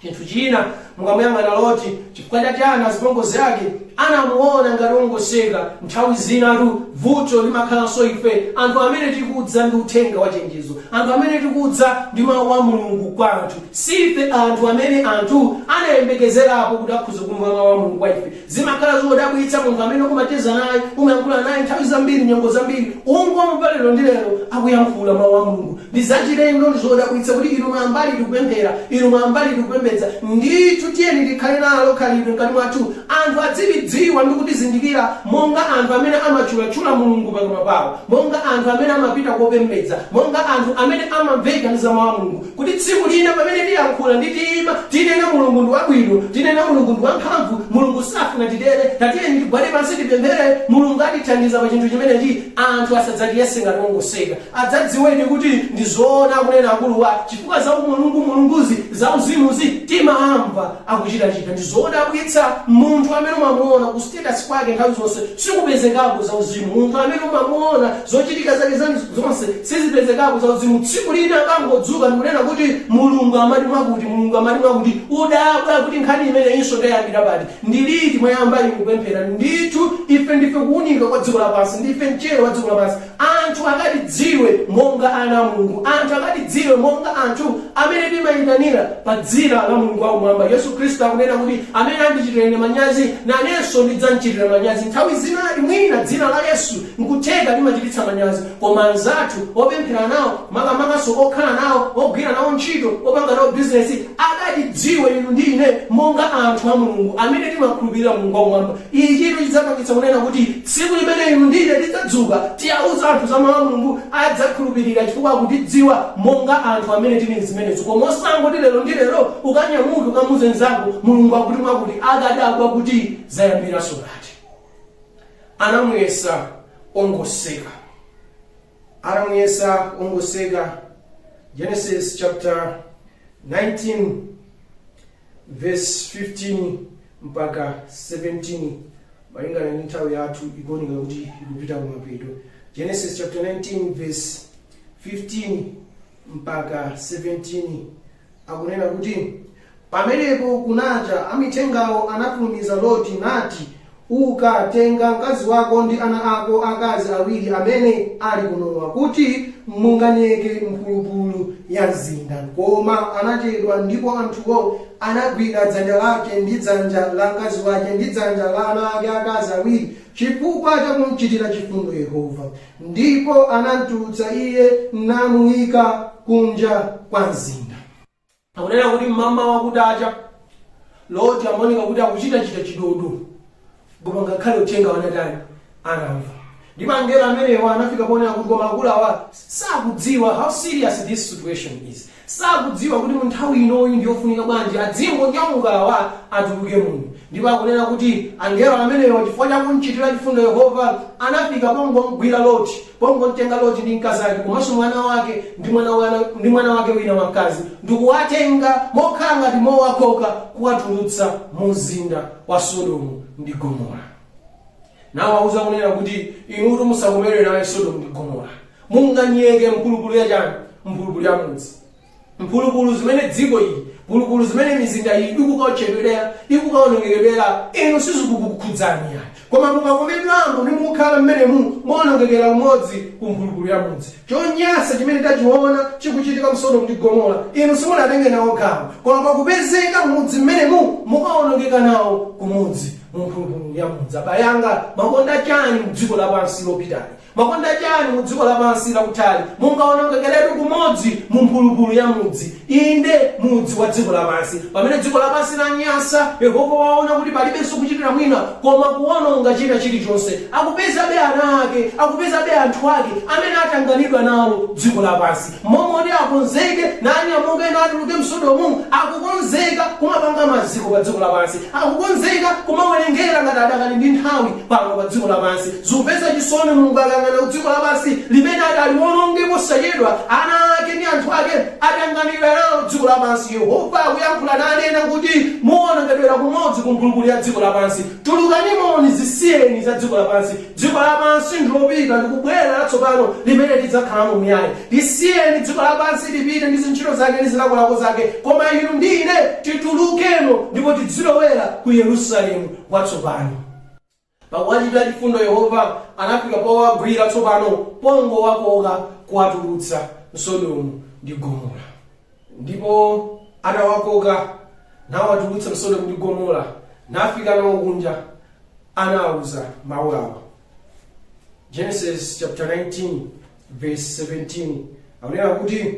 Chinthu china, mukamuyang'ana Loti, chifukwa chachani azipongozi ake anamuona ngati wongoseka? Nthawi zinatu vuto limakhalanso ife anthu amene tikudza ndi uthenga wachenjezo, anthu amene tikudza ndi mawu a Mulungu kwa anthu. Sife anthu amene anthu anayembekezerapo kuti akhoza kumva mawu a Mulungu kwa ife. Zimakhala zodabwitsa, munthu amene umacheza naye, umayankhula naye nthawi zambiri, nyengo zambiri, ungomva lero ndi lero akuyankhula mawu a Mulungu. Ndi zachilendo, ndi zodabwitsa kuti inu mwambali tikupemphera, inu mwambali tikupembedza. Ndithu tiyeni tikhale nalo khalidwe mkati mwathu, anthu adzilidziwa ndi kutizindikira monga anthu amene amatchulatchula Mulungu pakamwa pawo, monga anthu amene amapita kopembedza, monga anthu amene amamveka ndi za mawu a Mulungu, kuti tsiku lina pamene tiyankhula ndi tiyima, tinena Mulungu ndi wabwino, tinena Mulungu ndi wamphamvu, Mulungu safuna titere, tatiyeni tigwade pansi tipemphere, Mulungu atithandiza pa chinthu chimenechi, anthu asadzatiyese ngati ongoseka. Adzadziweni kuti ndi zoona akunena akuluwa, chifukwa za umulungu mulunguzi, za uzimuzi timamva akuchitachita. Ndi zodabwitsa, munthu amene umamuona ku status kwake nthawi zonse sikupezekako za uzimu, munthu amene umamuona zochitika zake zonse sizipezekako za uzimu, tsiku lina akangodzuka ndikunena kuti Mulungu amati mwakuti, Mulungu amati mwakuti, udabwa kuti nkhani imene inso ndayambira pati, ndiliti mwayamba inu kupemphera? Ndithu ife ndife kuwunika kwa dziko lapansi, ndife mchere wa dziko lapansi. Anthu akatidziwe monga ana a Mulungu, anthu akatidziwe monga anthu amene timayitanira pa dzina la Mulungu wakumwamba. Yesu Khristu akunena kuti amene andichitira ine manyazi, nanenso ndidzamchitira manyazi. Nthawi zinadi mwina dzina la Yesu nkutheka limachititsa manyazi, koma anzathu opemphera nawo, makamakaso okhala nawo, ogwira nawo ntchito, opanga nawo bizinesi, akatidziwe inu ndi ine monga anthu a Mulungu amene timakhulupirira Mulungu wakumwamba. Ichi chinthu chidzapangitsa kunena kuti tsiku limene inu ndi ine tidzadzuka tiyauza anthu za mawu a Mulungu, adzakhulupirira chifukwa akutidziwa monga anthu amene tili zimenezo. Koma osangoti lero ndi lero ukanyamuke ukamuze mnzako Mulungu akuti mwakuti, akadabwa kuti zayambiranso pati. Anamuyesa ongoseka, anamuyesa ongoseka. Genesis chapter 19 verse 15 mpaka 17, malingana ndi nthawi yathu ikuoneka kuti ikupita kumapeto. Genesis chapter 19 verse 15 mpaka 17 akunena kuti, "Pamenepo kunacha, amithengawo anafulumiza Loti nati, Uka, tenga mkazi wako ndi ana ako akazi awiri amene ali kunowa, kuti munganyeke mphulupulu ya mzinda. Koma anachedwa, ndipo anthuwo anagwira dzanja lake ndi dzanja la mkazi wake ndi dzanja la ana ake akazi awiri, chifukwa chakumchitira chifundo Yehova, ndipo anamtulutsa iye namuyika kunja kwa mzinda. Akunena kuti mmamawa kutacha, Loti amaoneka kuti akuchitachita chidodo, koma ngakhale uthenga wanatani, anamva. Ndipo angelo amenewa anafika ponena kuti, koma akulu awa sakudziwa how serious this situation is, sakudziwa kuti mu nthawi inoyi ndiyofunika bwanji adzingonyamuka awa atuluke muno. Ndipo akunena kuti angelo amenewa, chifukwa chakumchitira chifundo Yehova, anafika pongomgwira Loti, pongomtenga Loti ndi mkazi ake komanso mwana wake ndi mwana wake wina wamkazi, ndikuwatenga mokhala ngati mowakoka kuwatulutsa mu mzinda wa Sodomu ndi Gomora. Nawo auza kunena kuti, inutu musakomere naye Sodomu ndi Gomora, munganyeke mphulupulu ya chani? Mphulupulu ya mudzi. Mphulupulu zimene dziko ili, mphulupulu zimene mizinda iyi ikukaotchedwera, ikukaonongekedwera, inu sizikukukhudzani yayi, koma mukakomedwamo ndi mukhala mmenemu, muonongekera umodzi ku mphulupulu ya mudzi. Chonyansa chimene tachiona chikuchitika mSodomu ndi Gomora, inu simunatenge nawo gawo, koma pakupezeka mudzi mmenemu mukaonongeka nawo kumudzi mu mphulupulu ya mudzi. Abale anga, makonda chani mdziko lapansi lopitali? Makonda chani mu dziko lapansi lakutali? Mungaonongekeretu kumodzi mu mphulupulu ya mudzi, inde mudzi wa dziko lapansi. Pamene dziko lapansi lanyasa, Yehova waona kuti palibenso kuchitira mwina koma kuwononga china chilichonse, akupezabe ana ake, akupezabe anthu ake amene atanganidwa nalo dziko lapansi, momoti akonzeke nanyamuke natuluke mSodomu. Akukonzeka kumapanga maziko pa dziko lapansi, akukonzeka kumawerengera ngati adakali ndi nthawi pano pa dziko lapansi. Zikupeza chisoni Mulungu akayang'ana ku dziko lapansi limene adaliwononge posachedwa, ana ake ndi anthu ake atanganidwa nalo dziko lapansi. Yehova akuyankhula nanena kuti muwonongedwera kumodzi ku mphulupulu ya dziko lapansi. Tulukanimoni, zisiyeni za dziko lapansi. Dziko lapansi ndilopita, ndikubwera latsopano limene lidzakhalamo muyaya. Lisiyeni dziko lapansi lipite ndi zintchito zake ndi zilakolako zake, koma inu ndi ine titulukemo ndipo tidzilowera ku Yerusalemu watsopano. Pakuwachitira chifundo Yehova, anafika powagwira tsopano pongowakoka kuwatulutsa mSodomu ndi Gomora. Ndipo atawakoka nawatulutsa mSodomu ndi Gomora, nafika nawo kunja, anawuza mawu awa. Genesis chapter 19 verse 17 akunena kuti,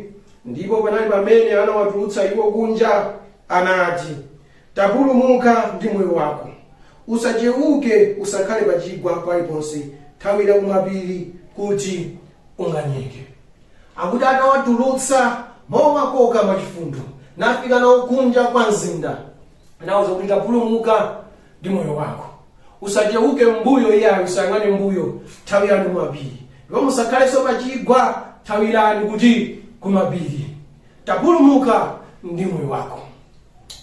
ndipo panali pamene anawatulutsa iwo kunja, anati, Tapulumuka ndi moyo wako, usachewuke, usakhale pachigwa paliponse, thawira kumapiri kuti unganyeke. Akuti atawatulutsa mowakoka mwachifundo, nafika nawo kunja kwa mzinda, anawuza kuti, tapulumuka ndi moyo wako, usachewuke mbuyo iyayi, usayang'ane mbuyo, thawirani kumapiri, ndipo musakhalenso pachigwa, thawirani kuti? Kumapiri. Tapulumuka ndi moyo wako.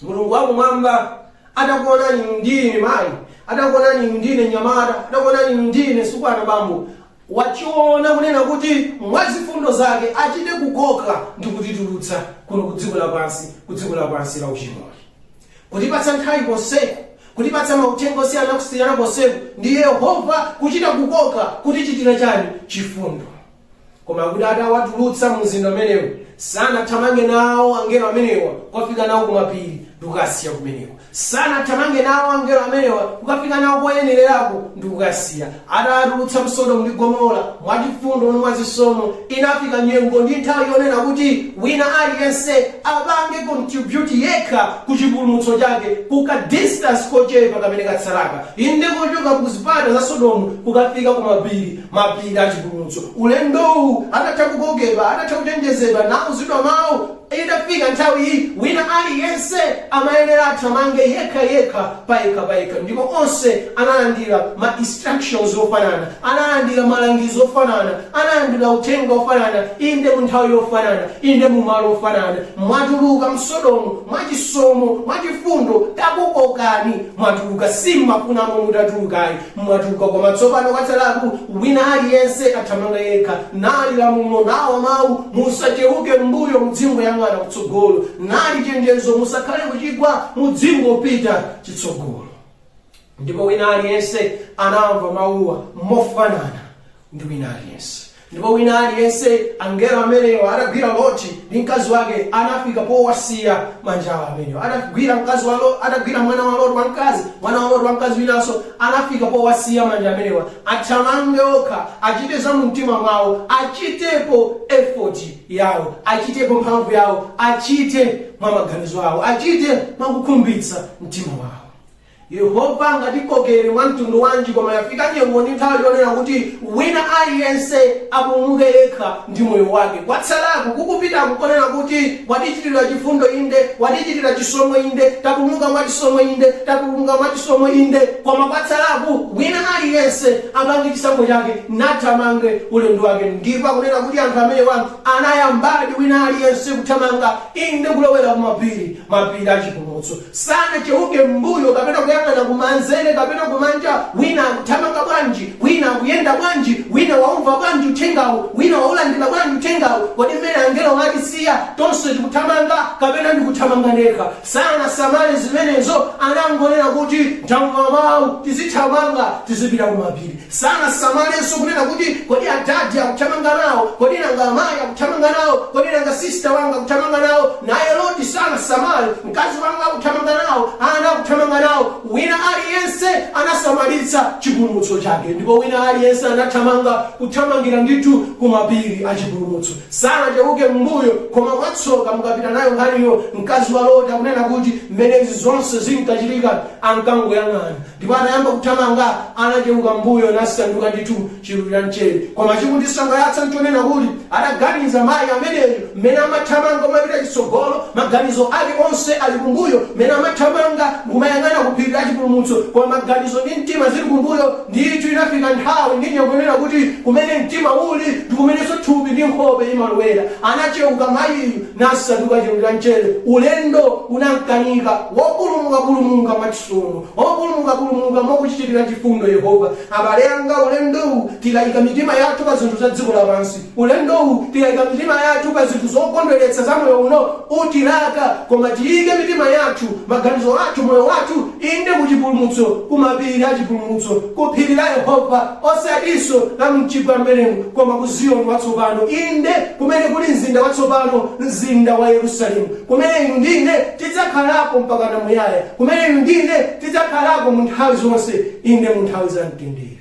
Mulungu wakumwamba atakuonani ndine mayi, atakuonani ndine nyamata, atakuonani ndine sukwana bambo, wachiona kunena kuti mwazifundo zake achite kukoka ndi kutitulutsa kuno ku dziko lapansi, ku dziko lapansi la uchimoli, kutipatsa nthawi konseko, kutipatsa mauthenga osiyanasiyana konseko, ndi Yehova kuchita kukoka, kutichitira chani? Chifundo. Koma kuti atawatulutsa mu mzinda umenewu, sanathamange nawo angelo amenewa kukafika nawo kumapiri ndikukasiya kumeneko. Sanathamange nawo angelo amenewa kukafika nawo koyenererako ndikukasiya. Atawatulutsa mSodomu ndi Gomora mwachifundo ndi mwazisomo, inafika nyengo ndi nthawi yonena kuti wina aliyense apange contribute yekha ku chipulumutso chake, kuka distance kochepa kamene katsalaka, inde kochoka ku zipata za Sodomu kukafika ku mapiri, mapiri a chipulumutso. Ulendowu, atatha kukokedwa, atatha kuchenjezedwa, nauzidwa mawu, itafika nthawi iyi wina aliyense amayenera athamange yekha yekha, payekha payekha. Ndipo onse analandira ma instructions ofanana, analandira malangizo ofanana, analandira uthenga ofanana, inde mu nthawi yofanana, inde mu malo ofanana. Mwatuluka mSodomu mwachisomo, mwachifundo, takukokani, mwatuluka. Simmafunamo mutatulukayi, mwatuluka, koma tsopano kwatsalaku wina aliyense athamanga yekha. Nali lamulo, nawa mawu: musachewuke mbuyo, mudzingoyang'ana kutsogolo. Nali chenjezo: musakhale kuchigwa, mudzingopita chitsogolo. Ndipo wina aliyense anamva mawuwa mofanana ndi wina aliyense. Ndipo wina aliyense, angelo amenewa atagwira Loti ndi mkazi wake, anafika powasiya manja awo amenewa. Atagwira mkazi wa Loti, atagwira mwana wa Loti wamkazi, mwana wa Loti wamkazi winanso, anafika powasiya manja amenewa athamange okha, achite za mumtima mwawo, achitepo effort yawo, achitepo mphamvu yawo, achite mwa maganizo awo, achite mwakukhumbitsa mtima wawo. Yehova angatikokere mwa mtundu wanji, koma yafika nyengo ndi nthawi yonena kuti wina aliyense apulumuke yekha ndi moyo wake. Kwatsalaku kukupitaku konena kuti watichitira chifundo inde, watichitira chisomo inde, tapulumuka mwa chisomo inde, tapulumuka mwa chisomo inde, koma kwatsalaku wina aliyense apange chisankho chake nathamange ulendo wake. Ndipo akunena kuti anthu amenewa anayambadi wina aliyense kuthamanga, inde, kulowera kumapiri, mapiri achipulumutso. Sanacheuke m'mbuyo kapena kuyang'ana kumanzere kapena kumanja, wina akuthamanga bwanji, wina akuyenda bwanji, wina waumva bwanji uthengawu, wina waulandira bwanji uthengawu. Kodi mmene angelo atisiya tonse tikuthamanga kapena ndikuthamanga ndekha? Sanasamale zimenezo, anangonena kuti tamva mawu, tizithamanga, tizipita kumapiri. Sanasamalenso kunena kuti kodi adadi akuthamanga nawo, kodi nanga amayi akuthamanga nawo, kodi nanga sister wanga akuthamanga nawo? Naye Loti sanasamale, mkazi wanga akuthamanga nawo, ana akuthamanga nawo. Wina aliyense anasamalitsa chipulumutso chake, ndipo wina aliyense anathamanga, kuthamangira ndithu kumapiri achipulumutso. Sanacheuke m'mbuyo. Koma mwatsoka, mukapita nayo nkhaniyo, mkazi wa Loti akunena kuti mmenezi zonse zinkachitika ankangoyang'ana, ndipo anayamba kuthamanga, anacheuka mbuyo nasanduka ndithu chilulu cha mchere. Koma chikundisangalatsa nchonena kuti adaganiza mayi ameneyo, mmene amathamanga umapita chitsogolo, maganizo ake onse ali kumbuyo. Mmene amathamanga kumayang'ana ku phiri la chipulumutso, koma maganizo ndi mtima zili kumbuyo. Ndithu inafika nthawi ndi nyengo yonena kuti kumene mtima uli ndi kumenenso thupi ndi nkhope imalowera. Anacheuka mayiyu nasanduka chilulu cha mchere. Ulendo unamkanika. Wopulumuka pulumuka mwachisomo, wopulumuka pulumuka mwakuchitira chifundo Yehova. Abale anga, ulendowu tikayika mitima yathu pa zinthu za dziko lapansi, ulendowu tikayika mitima yathu pa zinthu zokondweretsa za moyo uno, utilaka. Koma tiyike mitima yathu, maganizo athu, moyo wathu, inde, kuchipulumutso, kumapiri achipulumutso, ku phiri la Yehova, osatinso la mchigwa mmenemu, koma ku Ziyoni watsopano, inde, kumene kuli mzinda watsopano, mzinda wa Yerusalemu, kumene inu ndine tidzakhalako mpaka muyaya, kumene inu ndine tidzakhalako mu nthawi zonse, inde, mu nthawi za mtendere.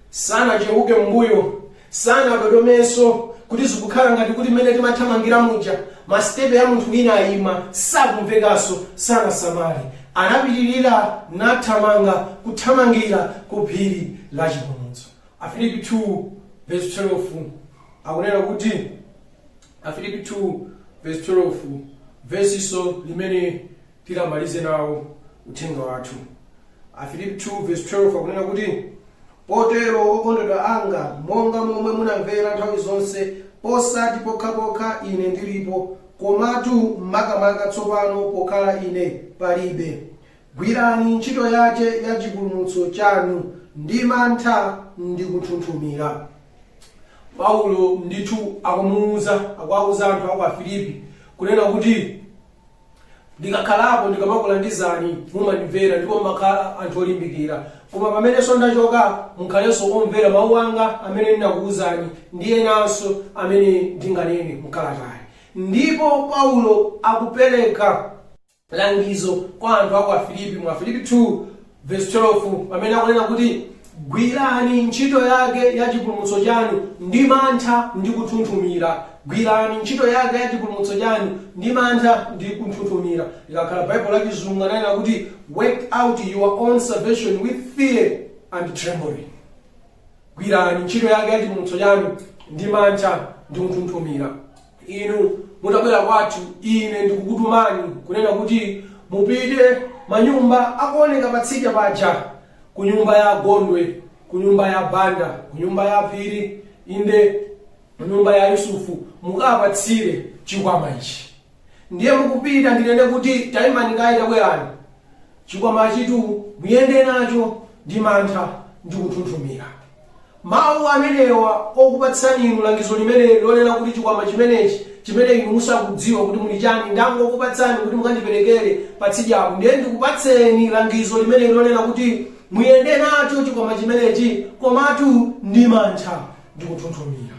Sanacheuke mbuyo, sanadodomenso kuti zikukhala ngati kuti mmene timathamangira muja masitepe ya munthu wina ayima, sakumvekanso. Sanasamale, anapitirira nathamanga kuthamangira ku phiri la chipulumutso. Afilipi 2 verse 12 akunena kuti, Afilipi 2 verse 12, vesiso limene tilamalize nawo uthenga wathu. Afilipi 2 verse 12 akunena kuti, Potero, okondedwa anga, monga momwe munamvera nthawi zonse, posati pokhapokha ine ndilipo, komatu makamaka tsopano pokhala ine palibe, gwirani ntchito yache ya chipulumutso chanu ndi mantha ndi kunthunthumira. Paulo ndithu akumuwuza, akuwauza anthu aku Afilipi kunena kuti ndikakhalapo, ndikamakulandizani, mumandimvera ndipo mumakhala anthu olimbikira. Koma pamenenso ndachoka, mukhalenso omvera mawu anga amene ndinakuwuzani ndi enanso amene ndinganene mkalatayi. Ndipo Paulo akupereka langizo kwa anthu aku Afilipi mu Afilipi 2 verse 12, pamene akunena kuti gwirani ntchito yake ya chipulumutso chanu ndi mantha ndi kunthunthumira. Gwirani ntchito yake ya chipulumutso chanu ndi mantha ndi kunthunthumira. Likakhala Baibulo la Chizungu, ananena kuti work out your own salvation with fear and trembling. Gwirani ntchito yake ya chipulumutso chanu ndi mantha ndi kunthunthumira. Inu mutabwera kwathu, ine ndikukutumani kunena kuti mupite manyumba akuoneka patsidya paja, ku nyumba ya Gondwe, ku nyumba ya Banda, ku nyumba ya Phiri, inde, ku nyumba ya Yusufu, mukapatsire chikwama ichi. Ndiye mukupita, ndinene kuti tayimani kayi, tabwerani, chikwama chitu muyende nacho ndi mantha ndi kunthunthumira. Mawu amenewa okupatsani inu langizo limeneli lonena kuti chikwama chimenechi Chimene inu musakudziwa kuti muli chani, ndangokupatsani kuti mukandiperekere patsidyapo. Ndiye ndikupatseni langizo limene lonena kuti muyende nacho chikwama chimenechi, komatu ndi mantha ndikunthunthumira.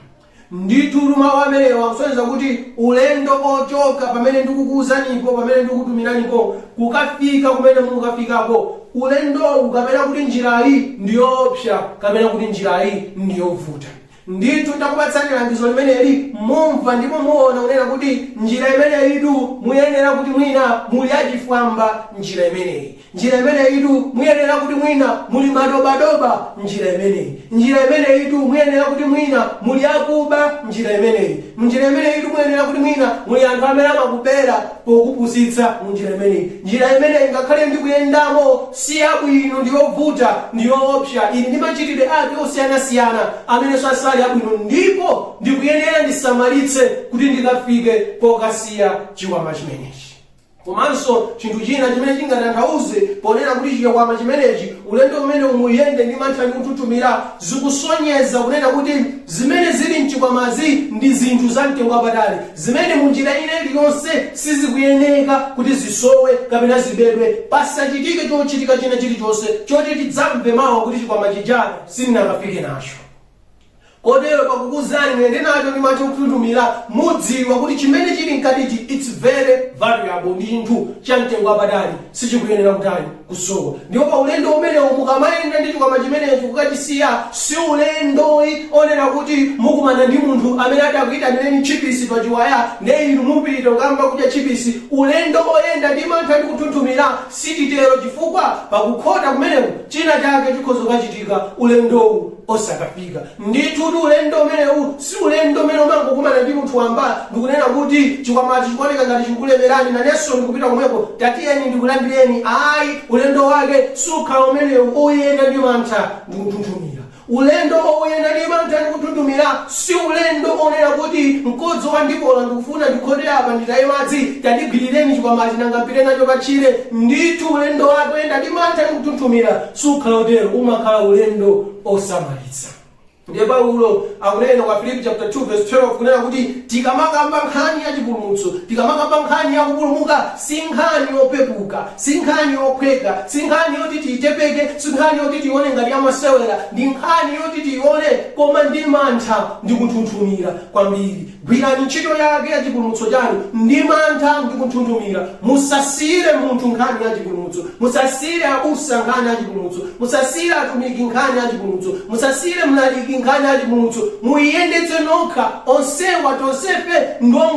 Ndithu mawu amenewa akusonyeza kuti ulendo ochoka pamene ndikukuwuzanipo, pamene ndikukutumiranipo, kukafika kumene mukafikako, ulendowu kapena kuti njirayi ndiyoopsa kapena kuti njirayi ndiyovuta. Ndithu ndakupatsani langizo limeneli, mumva ndipo muona kunena kuti njira imeneyitu muyenera kuti mwina muli achifwamba njira imeneyi. Njira imeneyitu muyenera kuti mwina muli madobadoba njira imeneyi. Njira imeneyitu muyenera kuti mwina muli akuba njira imeneyi. Munjira imeneyitu muyenera kuti mwina muli anthu amene amakubera pokupusitsa munjira imeneyi. Njira imeneyi ngakhale ndikuyendamo si yabwino, ndi yovuta, ndi yoopsa, ili ndi machitidwe ake osiyanasiyana amenenso asali abwino, ndipo ndikuyenera ndisamalitse kuti ndikafike pokasiya chikwama chimenechi. Komanso chinthu china chimene chingatanthauze ponena kuti chikwama chimenechi, ulendo umene umuyende ndi mantha ndi kunthunthumira, zikusonyeza kunena kuti zimene zili mchikwamazi ndi zinthu za mtengo wapatali zimene munjira ina iliyonse sizikuyeneka kuti zisowe kapena zibedwe, pasachitike chochitika china chilichonse choti tidzamve mawa kuti chikwama chija sindinakafike nacho. Kotero pakukuuzani muyende nacho ndi mantha kuthunthumira, mudziwa kuti chimene chili mkatichi it's very valuable, ndi chinthu cha mtengo wapatali, sichikuyenera kutani? Kusowa. Ndipo pa ulendo umenewu mukamayenda ndi chikwama chimenechi kukachisiya, si ulendoyi onena kuti mukumana ndi munthu amene adakuyitanireni tchipisi pa chiwaya nde inu mupita kukayamba kudya tchipisi. Ulendo oyenda ndi mantha ndi kuthunthumira sititero, chifukwa pakukhota kumeneku china chake chikhoza kukachitika ulendowu osakafika. Ndithutu ulendo umenewu si ulendo umene umangokumana ndi munthu wamba ndikunena kuti chikwamachi chikuoneka ngati chikukulemerani, nanenso ndikupita komweko, tatiyeni ndikulandireni. Ayi, ulendo wake sukhala umenewu oyenda ndi mantha ndikunthunthumira. Ulendo oyenda ndi mantha ndikunthunthumira si ulendo onena kuti mkodzo wandipola, ndikufuna ndikhote apa nditaye madzi, tandigwirireni chikwamachi nanga mpite nacho patchire. Ndithu ulendo wake oyenda ndi mantha ndikunthunthumira sukhala otero, umakhala ulendo osamalitsa. Ndiye Paulo akunena kwa Filipi chapter 2 verse 12 kunena kuti tikamakamba nkhani ya chipulumutso, tikamakamba nkhani ya kupulumuka, si nkhani yopepuka, si nkhani yophweka, si nkhani yoti tiyitepeke, si nkhani yoti tiyione ngati yamasewera, ndi nkhani yoti tiyione koma ndi mantha ndi kunthunthumira kwambiri. Gwirani ntchito yake ya chipulumutso chanu ndi mantha ndi kunthunthumira. Musasiyire munthu nkhani ya chipulumutso. Musasiyire abusa nkhani ya chipulumutso. Musasiyire atumiki nkhani ya chipulumutso. Musasiyire mlaliki nkhani ya chipulumutso. Muyiyendetse nokha. Onsewa, tonsefe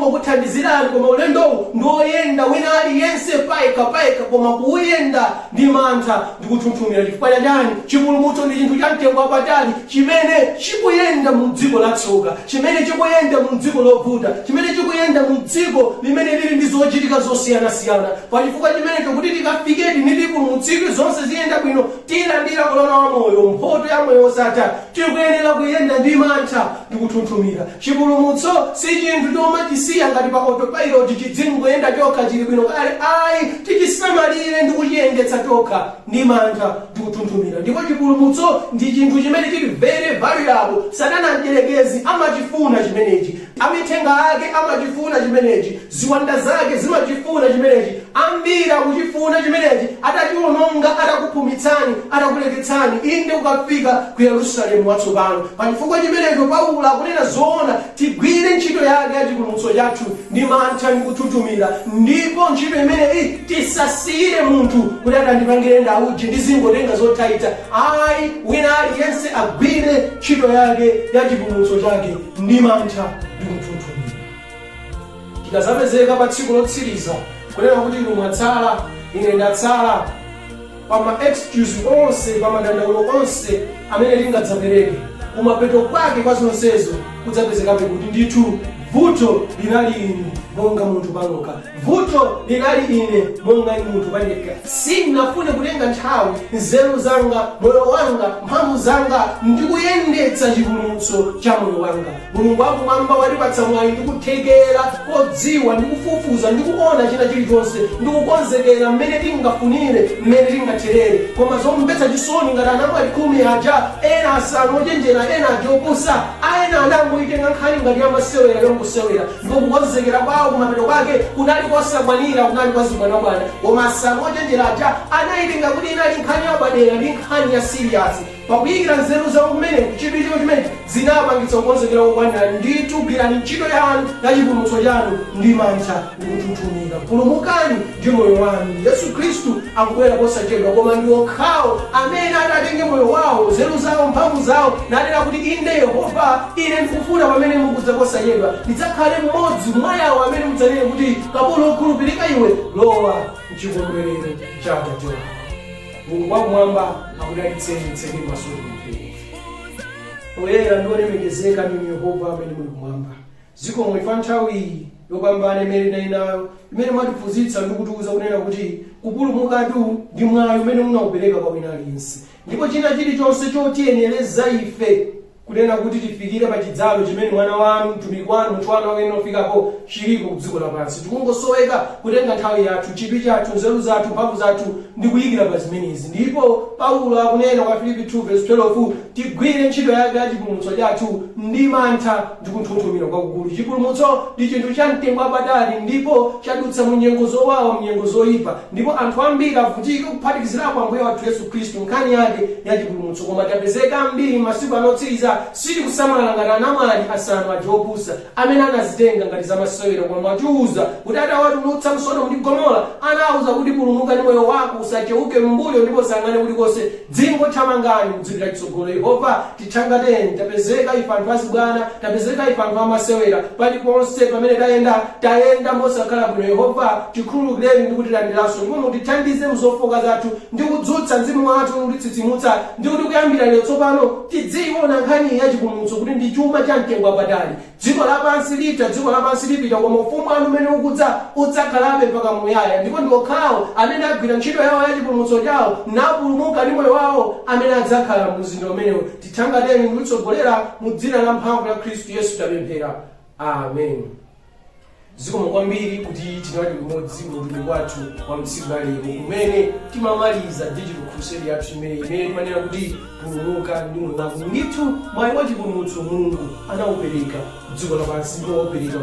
ndongokuthandizirani, koma ulendowu ndi woyenda wina aliyense payekha payekha, koma kuuyenda ndi mantha ndi kunthunthumira. Chifukwa cha chani? Chipulumutso ndi chinthu cha mtengo wapatali chimene chikuyenda mu dziko latsoka, chimene chikuyenda mu dziko lovuta, chimene chikuyenda mu dziko limene lili ndi zochitika zosiyanasiyana. Pachifukwa chimenecho, kuti tikafikedi nitipulumutsidwe, zonse ziyenda bwino, tilandira korona wa moyo, mphoto ya moyo wosatha, tikuyenera kuyenda ndi mantha ndi kunthunthumira. Chipulumutso si chinthu chomachisiya ngati pa autopilot, chidzingoyenda chokha, chili bwino kale. Ayi, tichisamalire ndi kuchiyendetsa tokha ndi mantha ndi kunthunthumira. Ndipo chipulumutso ndi chinthu chimene chili very valuable. Satana mdierekezi amachifuna chimenechi, amithenga ake amachifuna chimenechi, ziwanda zake zimachifuna chimenechi, ambiri akuchifuna chimenechi, atachiononga, atakuphumitsani, atakuleketsani inde kukafika ku Yerusalemu watsopano. Pachifukwa chimenecho Paulo akunena zoona, tigwire ntchito yake ya chipulumutso chathu ndi mantha ndi kunthunthumira, ndipo ntchito imeneyi tisasiyire munthu kuti atandipangire ndauji ndizingotenga zothaitha. Ayi, wina aliyense agwire ntchito yake ya chipulumutso chake ndi mantha ndi kunthunthumira. Tikazapezeka pa tsiku lotsiriza kunena kuti inu mwatsala, ine ndatsala, pa ma excuse onse, pa madandaulo onse amene tingadzapereke, kumapeto kwake kwa zonsezo kudzapezekabe kuti ndithu vuto linali inu monga munthu panokha, vuto linali ine monga munthu pandekha. Sindinafune kutenga nthawi, nzeru zanga, moyo wanga, mphamvu zanga ndi kuyendetsa chipulumutso cha moyo wanga. Mulungu wakumwamba watipatsa mwayi ndi kuthekera kodziwa ndi kufufuza ndi kuona china chilichonse ndi kukonzekera mmene tingafunire, mmene tingatherere. Koma zomvetsa chisoni, ngati anamwali 10 aja, ena asanu ochenjera, ena aja opusa, ayenera Ena anangoitenga nkhani ngati yamasewera, yongosewera, ndipo kukonzekera kwawo kumapeto kwake kunali kosakwanira, kunali kwazibwanabwana. Koma asanu ochenjera aja anayitenga kuti inali nkhani yapadera ndi nkhani ya serious. Pakuyikira nzeru zawo kumene, chidwi chawo chimene zinapangitsa kukonzekera kokwanira. Ndithu, gwirani ntchito yanu ya chipulumutso chanu ndi mantha ndi kunthunthumira. Pulumukani ndi moyo wanu. Yesu Khristu akubwera posachedwa, koma ndi okhawo amene atatenge moyo wawo, nzeru zawo, mphamvu zawo, nanena kuti, "Inde Yehova, ine ndikufuna pamene mukudza posachedwa ndidzakhale mmodzi mwa yawo amene mudzanene kuti, 'Kapolo wokhulupirika iwe, lowa mchikondwerero cha Atate wako.'" Mulungu wakumwamba akudalitseni. Tseke maso, tipemphere. Oyera ndi olemekezeka ndinu Yehova amene muli kumwamba. Zikomo ifa nthawi iyi yopambana imene tinali nayo, imene mwatiphunzitsa ndi kutiuza kunena kuti kupulumukatu ndi mwayi umene munaupereka kwa wina aliyense, ndipo china chilichonse chotiyenereza ife kunena kuti tifikire pa chidzalo chimene mwana wanu, mtumiki wanu, munthu wanu amene ofikapo, chilipo ku dziko lapansi. Tikungosoweka kutenga nthawi yathu, chidwi chathu, nzeru zathu, mphamvu zathu ndi kuyikira pa zimenezi. Ndipo Paulo akunena kwa Filipi 2 verse 12, tigwire ntchito yake ya chipulumutso chathu ndi mantha ndi kunthunthumira kwakukulu. Chipulumutso ndi chinthu cha mtengo wapatali, ndipo chadutsa mu nyengo zowawa, mu nyengo zoyipa, ndipo anthu ambiri avutika, kuphatikizirapo Ambuye wathu Yesu Khristu, nkhani yake ya chipulumutso. Koma tapezeka ambiri masiku anotsiriza sitikusamala, ngati anamwali asanu aja opusa amene anazitenga ngati zamasewera. Koma mwatiuza kuti atawatulutsa mSodomu ndi Gomora, anawuza kuti, "Pulumuka ndi moyo wako, usacheuke m'mbuyo ndipo usayang'ane kulikonse, dzingothamangani kudzipita chitsogolo." Yehova, tithangateni. Tapezeka ife anthu azibwana, tapezeka ife anthu amasewera. Paliponse pamene tayenda, tayenda mosakhala bwino. Yehova, tikhululukireni ndi kutilandiranso, ndipo mutithandize mzofoka zathu ndi kudzutsa mzimu wathu ndi kutitsitsimutsa, ndi kuti kuyambira lero tsopano tidziona nkhani ya chipulumutso kuti ndi chuma cha mtengo wapatali. Dziko lapansi litha, dziko lapansi lipita, koma ufumu wanu umene ukudza udzakhalabe mpaka muyaya. Ndipo ndi okhawo amene agwira ntchito yawo ya chipulumutso chawo napulumuka ndi moyo wawo amene adzakhala mu mzinda umenewo. Tithangateni ndi kutitsogolera. Mu dzina la mphamvu la Khristu Yesu tapemphera, amen. Zikomo kwambiri kuti tinali limodzi mu utumiki wathu wa mtsiku la lero, kumene timamaliza digital crusade yathu imene timanena kuti pulumuka ndi moyo wako. Ndithu, mwayi wa chipulumutso Mulungu anawupereka dziko lapansi, ndipo waupereka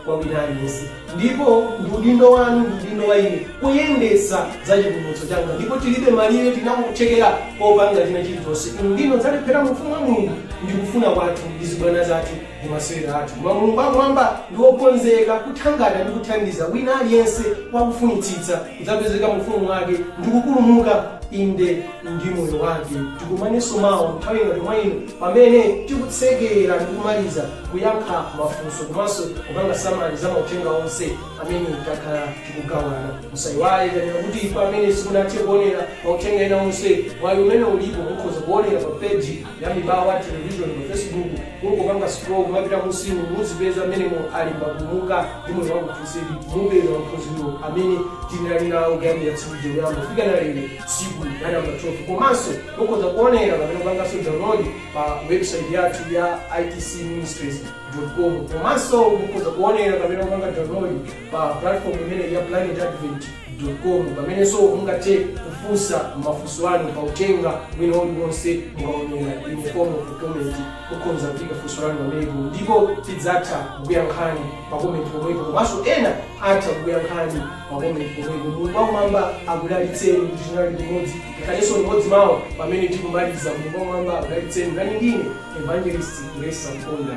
kwa wina aliyense, ndipo ndi udindo wanu ndi udindo wa ine kuyendetsa za chipulumutso changa. Ndipo tilibe malire, tinakuthekera popanga china chilichonse. Inu ndino dzalephera mu ufumu wa Mulungu ndi kufuna kwathu ndi zibwana zathu ndi masewera athu. Koma Mulungu wakumwamba ndi wokonzeka kuthangata ndi kuthandiza wina aliyense wakufunitsitsa kudzapezeka mu ufumu wake ndi kupulumuka, inde, ndi moyo wake. Tikumanenso mawa nthawi ngati mwa ino, pamene tikutsekera ndi kumaliza kuyankha mafunso komanso kupanga summary za mauthenga onse amene takhala tikugawana. Musayiwale, tanena kuti pamene simunathe kuonera mauthenga ena onse, mwayi umene ulipo, mukhoza kuonera pa page ya Mibawa Television pa Facebook. Kungopanga scroll kumapita musimu, muzipeza mmenemo ali Pulumuka ndi Moyo Wako Crusade. Mupeza maphunziro amene tinali nawo kuyambira tsiku loyamba kufika na lero, tsiku la namba 12. Komanso mukhoza kuonera kapena kupanganso download pa website yathu ya itcministries.com. Komanso mukhoza kuonera kapena kupanga download pa platform imene ya planetadvent.com, pamenenso mungathe kufunsa mafunso anu pa uthenga wina uliwonse. Mukaonera in form of comment, mukhoza kuyika funso lanu pamenepo, ndipo tidzatha kukuyankhani pa comment pomwepo, komanso ena atha kukuyankhani pa comment pomwepo. Mulungu wakumwamba akudalitseni kuti tinali limodzi. Tikhalenso limodzi mawa pamene tikumaliza. Mulungu wakumwamba akudalitseni. Ngani ndine Evangelist Grace Mkonda.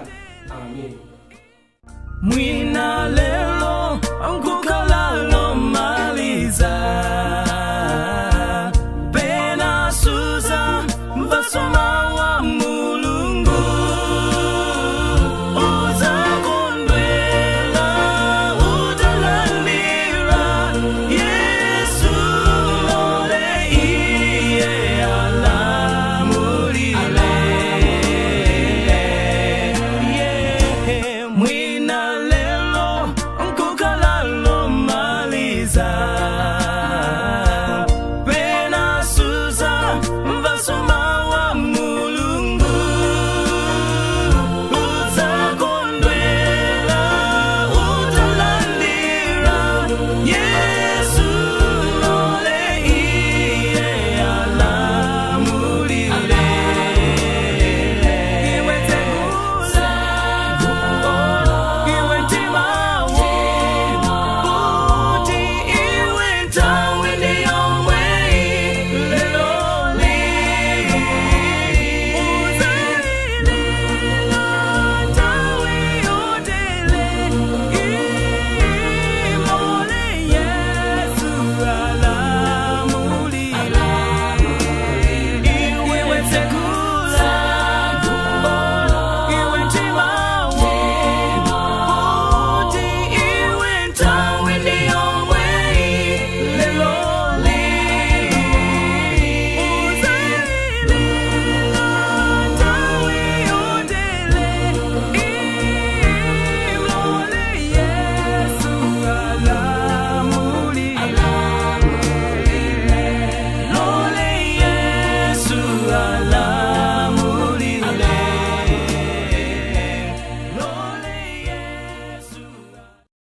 Amen. Mwina lelo nkukhala.